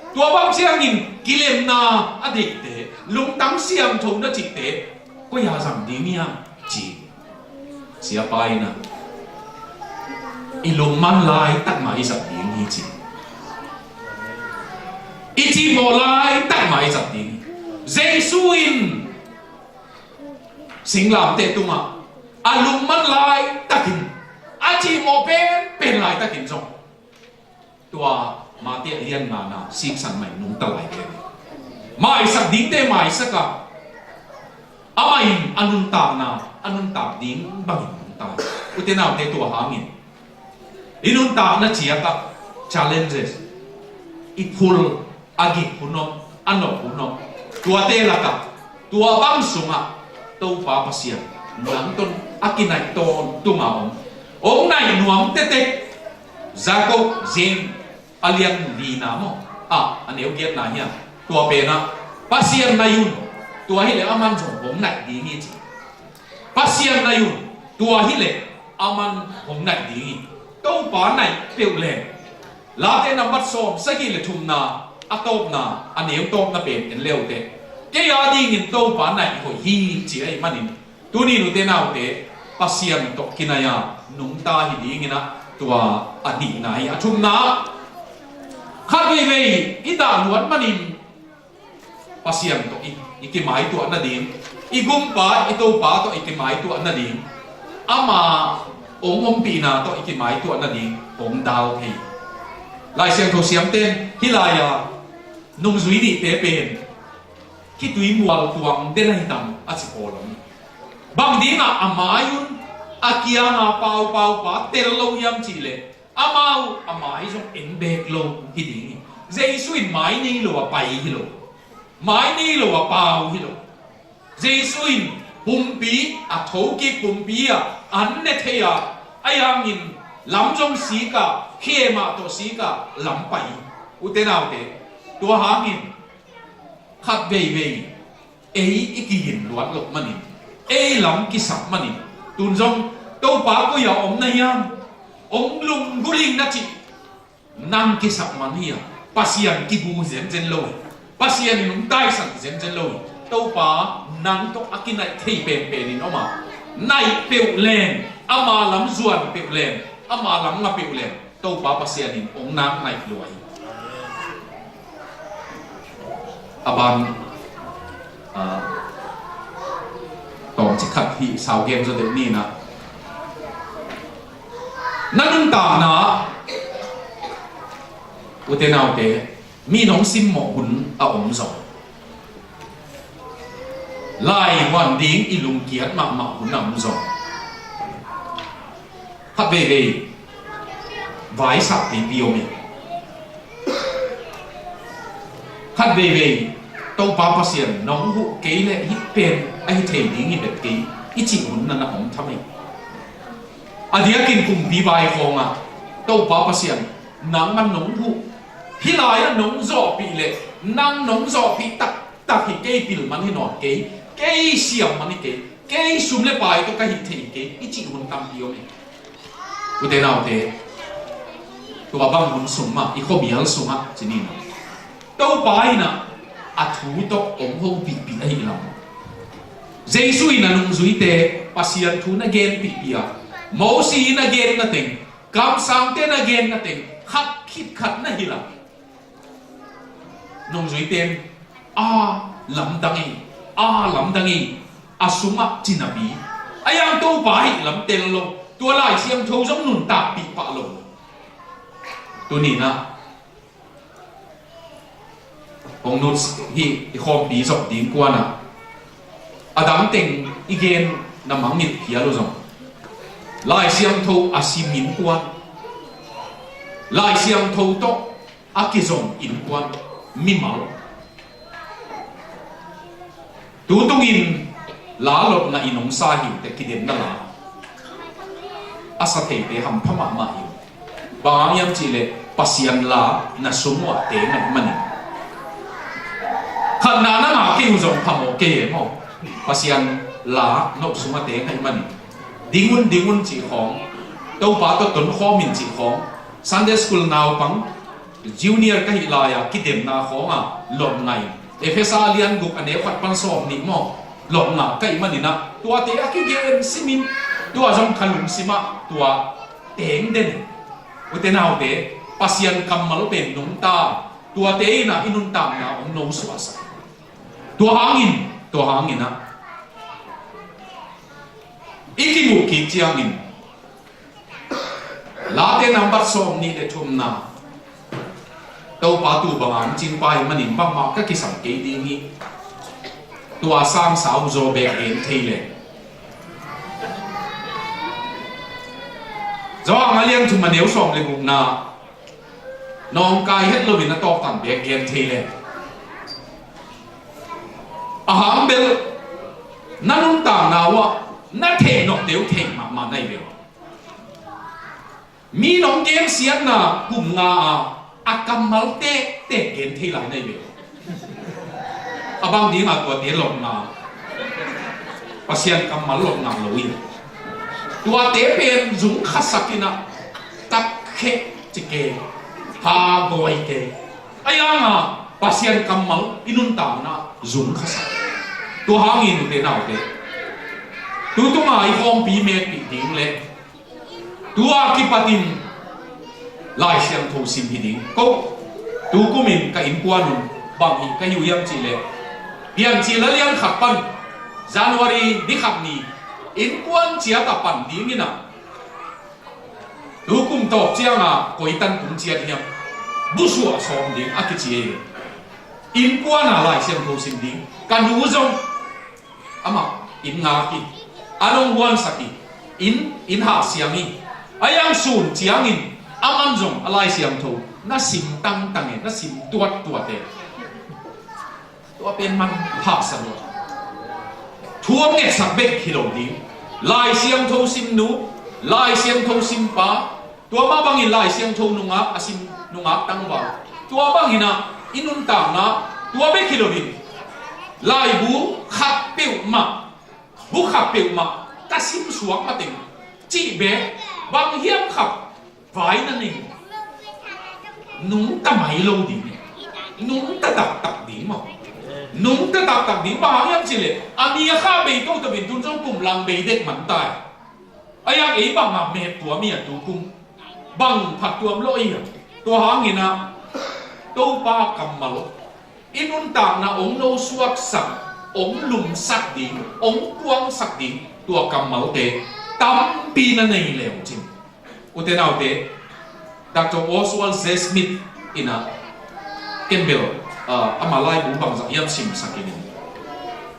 Tua bang ciangin kilemna a deihte, lungtang siangtho na cihte koi-ah zang ding hiam, ci. Siapa in ah, "I lungman laitak mah i zat ding hi," ci. "I cihmawh laitak mah i zat ding hi." Jesu in singlamteh tungah a lungman laitakin, a cihmawh penpen laitakin zong tua Matthai a lian ngana siksan mah in nungta lai ve. Maisak dingte maisak a, amah in a nuntakna, a nuntak ding bangin nungta. Ute naute, tua hangin i nuntakna ciatah challenges, i phul, a gik hun om, a nop hun om, tuate lakah, tua bang sungah Topa Pasian nang tawh a kinaih tawntung a om, ong naih nuam tektek. Jakob, James a lian lina maw, a, a neu giatna hiam, tua penah, "Pasian naih un, tua hileh aman zong hong naih ding hi," ci. "Pasian naih un, tua hileh aman hong naih ding hi." Topa naih peuh leng, Late nambat sawm sagih le thumna, a tawpna, a neu tawpna pen en le uh teh, "Kei a dingin Topa naih hoih hi," ci ahih manin, tuni ute naute, Pasian tawh kinaih a nungta hi dingin ah, tua a nihna hi. A thumna, khat veivei i dah luat manin Pasian tawh i, i kimaituah nading, i gumpa, i Topa tawh i kimaituah nading, ama ong ompihna tawh i kimaituah nading hong dal thei. Lai Siangtho siamten hih lai-a nungzui nihte pen khitui mual tuang den ahi tam a ci pawl om. Bang dingah a mai un, a kianga paupau pa tel lo hiam cihleh, amau a mai zong en beek lo hi ding hi. Jesu in mai nei lo a pai hi lo. Mai nei lo a pau hi lo. Jesu in pumpi a thokik, pumpi ah an ne thei a, ahi hangin lam zong sik a, khemah tawh sik a lam pai hi. Ute naute, tua hangin khat veivei ei i kigin luat loh manin, ei lam kisap manin, tun zong, "Topa koi-ah om na hiam?" Ong lunggulhing na cih, nang kisap man hi a, Pasian kibu zenzen lo hi. Pasian in ong taisan zenzen lo hi. Topa nang tawh a kinaih thei penpen in om a, naih peuh leng, ama lam zuan peuh leng, ama lam nga peuh leng, Topa Pasian in ong nang naih lua hi. A ban, ah, tawmcik khat hih sau gen zaw deuh ni na. Na nuntakna, ute naute, mi nong simmawh hun a om zong, lai huan ding i lungkiat mahmah hun a om zong, khat veivei vaisak pipi om hi. Khat veivei Topa Pasian nong huh kei leh hih pen ahi thei ding hi bek kei, i cih hun na na om tham hi. A diakin kumpi vai khawngah, "Topa Pasian, nangman nong huh, hih lai-ah nong zawhpih leh, nang nong zawhpih taktak hi kei, pil man hi nawn kei, kei siam man hi kei, kei sum le pai tawh ka hih thei hi kei," i cih hun tampi om hi. Ute naute, tua bang hun sung mah, i khuamial sungah ci ni na, Topa in ah a thu tawh ong hopihpih ahih lam, Jesu in a nungzuite Pasian thu na genpihpih a, Mosi in a gen na teng, kamsangte na gen na teng, khat khit khat na hilh a, nungzuite in, "A lamdang ei, a lamdang ei," a sungah ci napi, a yang Topa ahih lam tel lo, tua Lai Siangtho zong nuntakpih pah lo. Tuni na, hong nut hih i khawmpi zop ding kuan ah, a dang teng i gen na mangngilh phial uh zong, Lai Siangtho a sim innkuan, Lai Siangtho tawh a kizom innkuan, mimal. Tu tungin la lotna in hong sa hi teh, kidemna la a sa theite hampha mahmah hi. Bang hang hiam cih leh Pasian la na sung uah teng ahih manin. Khatna na ngah kei uh zong phamawh kei e maw. Pasian la no sungah teng ahih manin. Ding un, ding un cih khawng, Topa tawh tonkhawm in cih khawng, Sunday school naupang, junior ka hih lai-a kidemna khawng a lotna in, Efesa a lian guk a neu khat pan sawm nih maw, lotna ka hih manin ah, tuate a kigen simin, tua zong ka lungsim ah tua teng den. Ute naute, Pasian kammal pen nungta, tuate in ah i nuntakna hong nosuahsak. Tua hangin, tua hangin ah i kimuh kik ciangin, Late nambat sawm nih le thumna, Topa tu banga hong cingpa ahih manin bangmah ka kisam kei ding hi. Tua sang sau zaw bek gen thei le. Johan a lian thum a neu sawm le gukna, nawngkai het loin a tawptan bek gen thei le. A hang bel na nuntakna uah na thei nop deuh thei mahmah na hi bel. Mi nong gensiatna kum nga a, a kammal tektek gen thei lai na hi ve. A bang ding a tuate lotna, Pasian kammal lotna lo hi. Tuate pen zung khasak in a, takkhe ci ke, hagawi ke. A yang a Pasian kammal i nuntakna zung khasak. Tua hangin ute naute, tu tunga i khawmpi mekpih ding le tua kipatin Lai Siangtho sim hi ding. Ko, tu kumin ka innkuan un bang hi ka hi uh hiam cih leh, Piancil a lian khat pan January ni khat ni innkuan ciat a pan ding in a, tu kum tawp ciang a koi tan tung ciat hiam, busuah sawm ding a kici hi. Innkuan a Lai Siangtho sim ding. Ka nu zong amah inn ngak hi, a nong huansak hi, inn, inn hahsiang hi. A yang sun ciangin aman zong a Lai Siangtho na sim tangtang e, na sim tuattuat e. Tua pen man hahsa lo. Thu a ngetsak bek hi lo ding. Lai Siangtho sim nu, Lai Siangtho sim pa, tua mah bangin Lai Siangtho nungak a sim nungak tangval. Tua bangin a i nuntakna, tua bek hi lo ding. Laibu khat peuhmah, bu khat peuhmah ka sim suak mateng cih bek, bang hiam khat vai na nei, nungta mai lo ding. Nungta taktak ding maw. Nungta taktak ding, bang hang hiam cih leh a mi a kha bei toto in tun zong kum lang bei dek man ta hi. A yang ei bang a met tuam hi a tu kum. Bang phat tuam lo hi a. Tua hangin a Topa kammal i nuntakna hong nosuaksak, hong lumsak ding, hong kuangsak ding tua kammalte tampi na nei le uh cin. Ute naute, Doctor Oswald J. Smith in a, ken bel, ah, ama laibu bangzah hiam simsak in,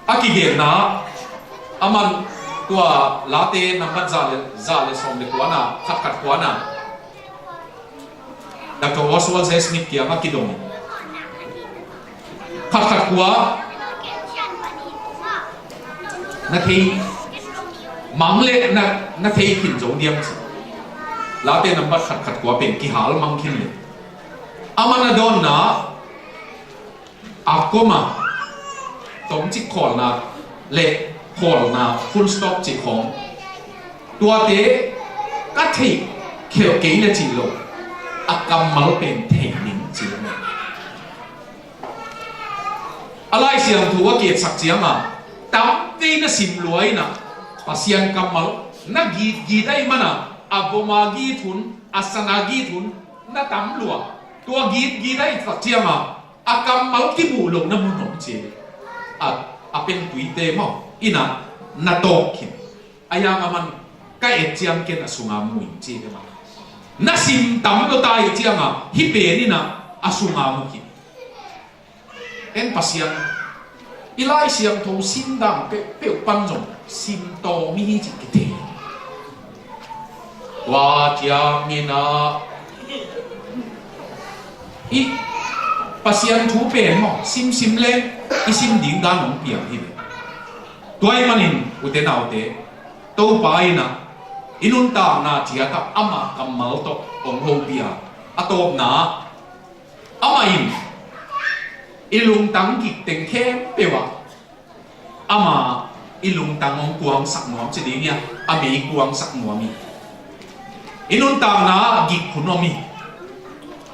a kigenna, aman tua Late nambat za le, za le sawm le kuana, khat khat kuana, Doctor Oswald J. Smith kiangah kidong. Khat khat kua na thei mang le na, na thei khin zo diam ci. Late nambat khat khat kua pen kihal mang khin le. Aman a dawnna a koma tomcik khawlna le khawlna full stop cih khawng, tuate ka theih khelh kei le cih lo, a kammal pen thei ding cih lo. A Lai Siangtho a kietsak cianga tampi na sim lua in a, Pasian kammal na gitgit ahih mana, a voma git hun, a sana git hun na tam lua. Tua gitgit ahih tak cianga a kammal kimuh lohna mun om ci. A, a pentuite maw, inn ah na tawk khin. A yang aman ka et ciang ken a sunga mu in ci e maw. Na sim tam lo ta ahih cianga hih pen inn ah a sunga mu khin. En Pasian, i Lai Siangtho sim dan peuhpeuh pan zong sim tawm hi ci kithei. Tua ciangin ah I Pasian thu pen maw, simsim leng i sim ding dan hong piang hi ve. Tua ahih manin ute naute, Topa in ah i nuntakna ciatah amah kammal tawh hong hopih a, a tawpna ah amah in i lungtang gik teng khempeuh ah ama i lungtang hong kuangsak nuam ci ding hi a, a mei kuangsak nuam hi. I nuntakna ah gik hun om hi.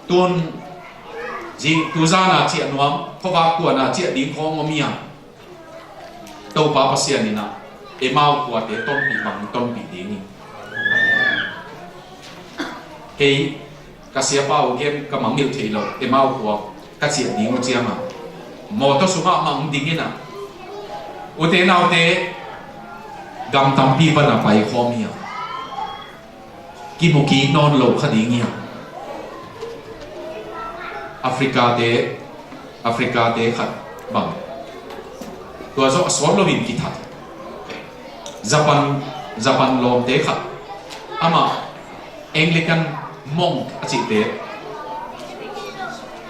Tun zing tuzan a ciah nuam, khuavak kuan a ciah ding khawng om hi a, Topa Pasian in ah Emau khuate tonpih bang tonpih ding hi. Kei ka siapa uh gen ka mangngilh theih loh Emau khua ka ciah ding uh ciangah mawtaw sungah mang ding in ah, ute naute, gam tampi pan a paikhawm hi a, kimu kik nawn lo kha ding hi a, Africa te, Africa te khat bang, tua zawh a sawt loin kithat. Japan, Japan lawmte khat, amah Anglican monk a cihte,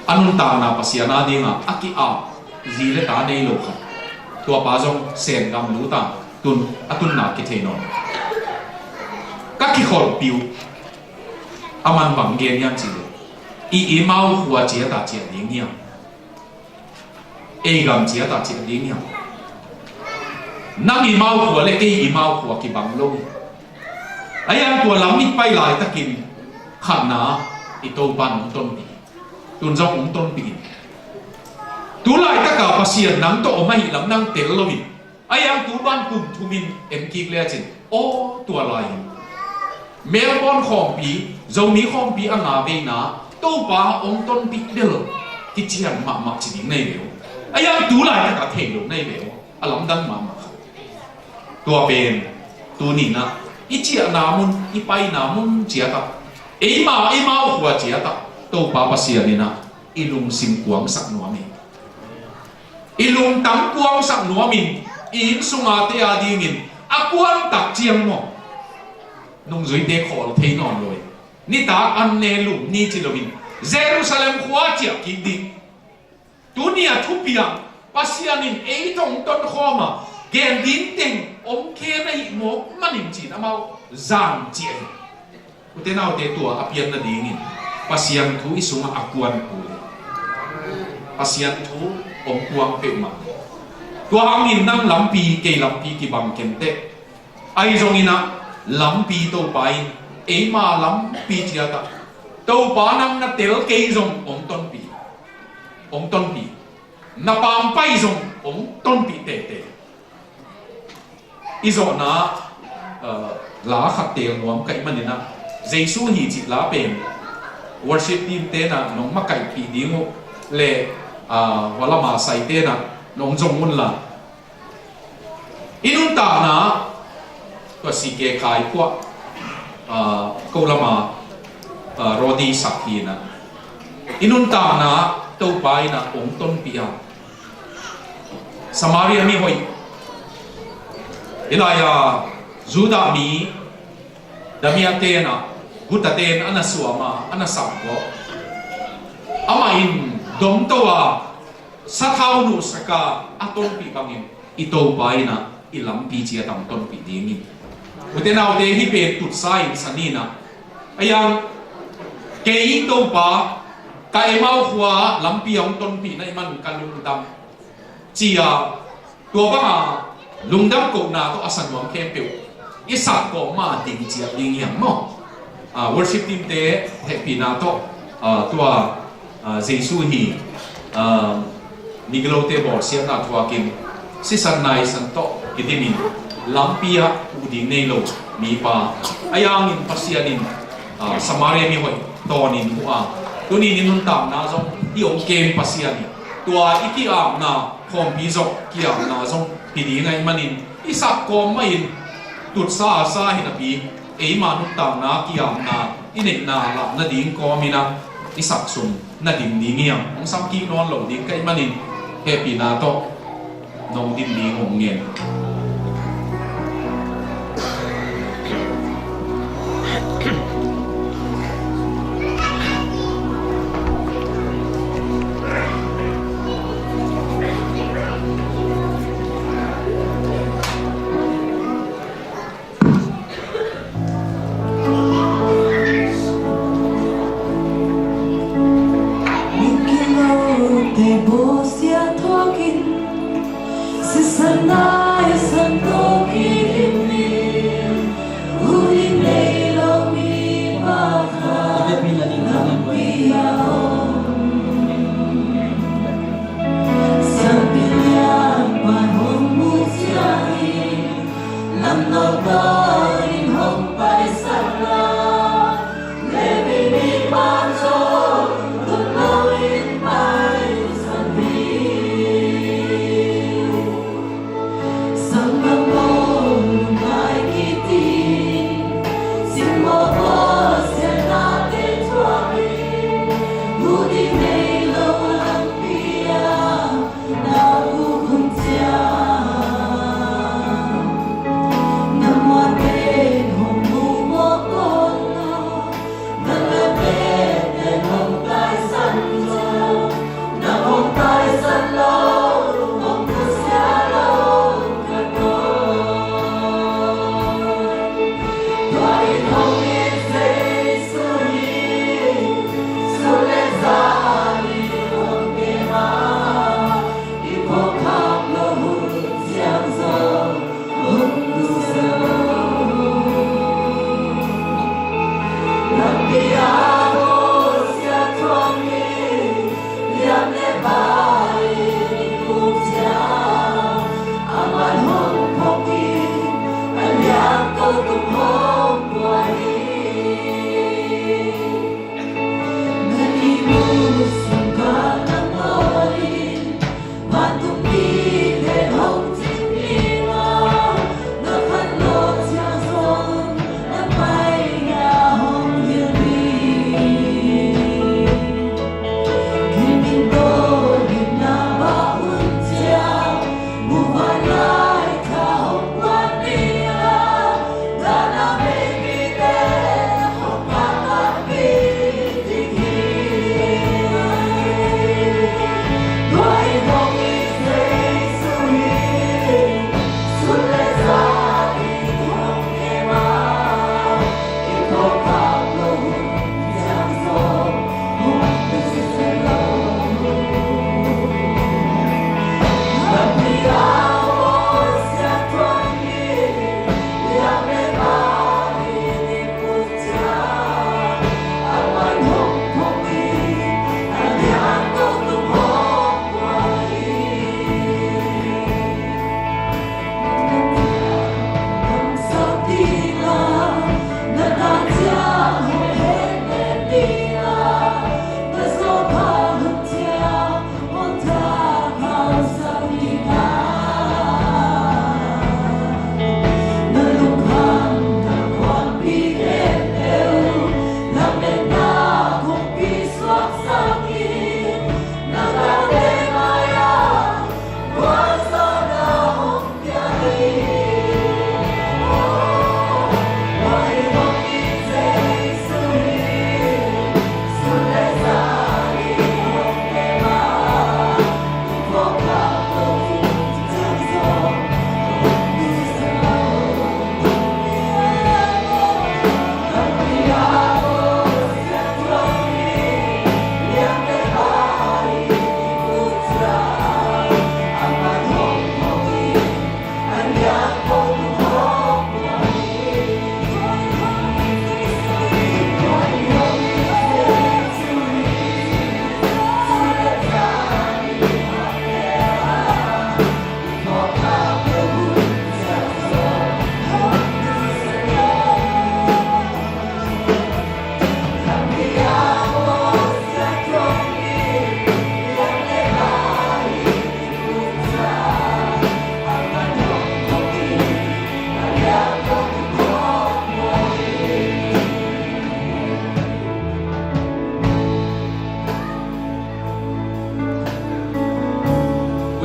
a nuntakna Pasian a dingah a ki-ap zi le ta nei lo khat, tua pa zong Sen gam lut a, tun a tunna kithei nawn. Ka kikholhpih uh, aman bang gen hiam cih leh, i Emau khua ciatah ciah ding hiam? Ei gam ciatah ciah ding hiam? Nang Emau khua le kei Emau khua kibang lo hi. A hiang tua lam i pai laitakin khatna i Topa in hong tonpih, tun zong hong tonpih in. Tu laitaka Pasian nang tawh om ahih lam nang tel lo hi. A hiang tu ban kum thumin en kik lecin, aw, tua lai-in Melbourne khawmpi, Zomi khawmpi a nga veina Topa hong tonpih bel kician mahmah ci ding nei ve uh. A hiang tu laitaka thei lo nei ve uh. A lamdang mahmah kha. Tua pen tuni-in ah i ciahna mun, i paina mun ciatah, eima, eima khua ciatah Topa Pasian in ah i lungsim kuangsak nuam hi. I lungtang kuangsak nuamin i inn sungate a dingin a kuantak ciang maw, nungzuite khawl thei nawn lo hi. Nitak an ne lum ni ci loin Jerusalem khua ciah kik ding. Tuni a thupiang Pasian in ei tawh hong tonkhawm a, gen ding teng om khe na hih mawk manin ci-in amau zang ciah hi. Ute naute, tua a pian nadingin Pasian thu i sungah a kuan kul hi. Pasian thu hong kuang peuhmah. Tua hangin nang lampi, kei lampi kibang kenteh. Ahi zongin ah lampi Topa in, eima lampi ciatah Topa nang na tel kei zong hong tonpih, hong tonpih. Na pampai zong hong tonpih teitei. I zawhna, uh, la khat teel nuam ka hih manin ah, Jesu hi cih la pen worship team te na nong makaihpih ding uh le, uh, hua lama saite na nong zong unla, i nuntakna, tua C K Khai khua, uh, ko lama, uh, Rodi sak hi na, i nuntakna Topa in ah hong tonpih a, Samaria mihoih, hi lai-a Judah mi Damia ten ah, guta ten a na suam a, a na sakgawp. Amah in domto a, sathau nuhsak a, a tonpih bangin i Topa in ah i lampi ciatah hong tonpih ding hi. Ute naute, hih pen tutsa in sa ni na. A hiang, kei Topa, ka Emau khua lampi a hong tonpih na hih man ka lungdam, ci-a, tua banga lungdam kohna tawh a sa nuam khempeuh i sak kawm ma ding ciat ding hiam maw? Ah, worship team te hehpihna tawh, ah, tua, ah, Jesu hi, ah, migilote bawlsiatna thuakin sisan naisan tawh kidimin lampi ah uh ding nei lo mipa, a hiangin Pasian in, ah, Samaria mihoih tawnin uh a, tuni-in i nuntakna zong i hong kem Pasian hi. Tua i ki-apna khawmpi zong ki-apna zong hi ding ahih manin i sak kawm mahin tutsa a sa hi napi, eima nuntakna ki-apna i neihna lah nading kawmin ah i sak sum na ding ding hiam? Hong sam kik nawn lo ding ka hih manin hehpihna tawh nong din ding hong ngen.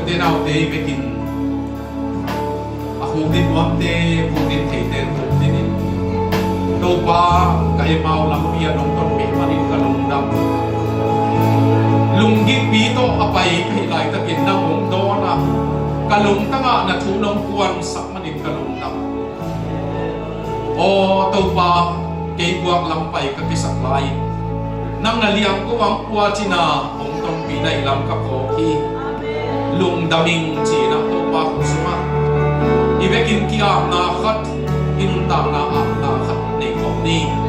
Ute naute, i vekin a khukdin nuamte, khukdin theite khukdin in, Topa, ka Emau lampi ah nong tonpih manin ka lungdam. Lunggimpi tawh a pai ka hih laitakin nang hong dawn a, ka lungtang ah na thu nong puansak manin ka lungdam. Aw Topa, kei puak lam pai ka kisak lai, nang na liang ko ang puacina hong tonpih na hi lam ka phawk hi. Lungdam ing, ci-in ah Topa khut sungah i vekin ki-apna khat, i nuntakna apna khat nei khawm ni.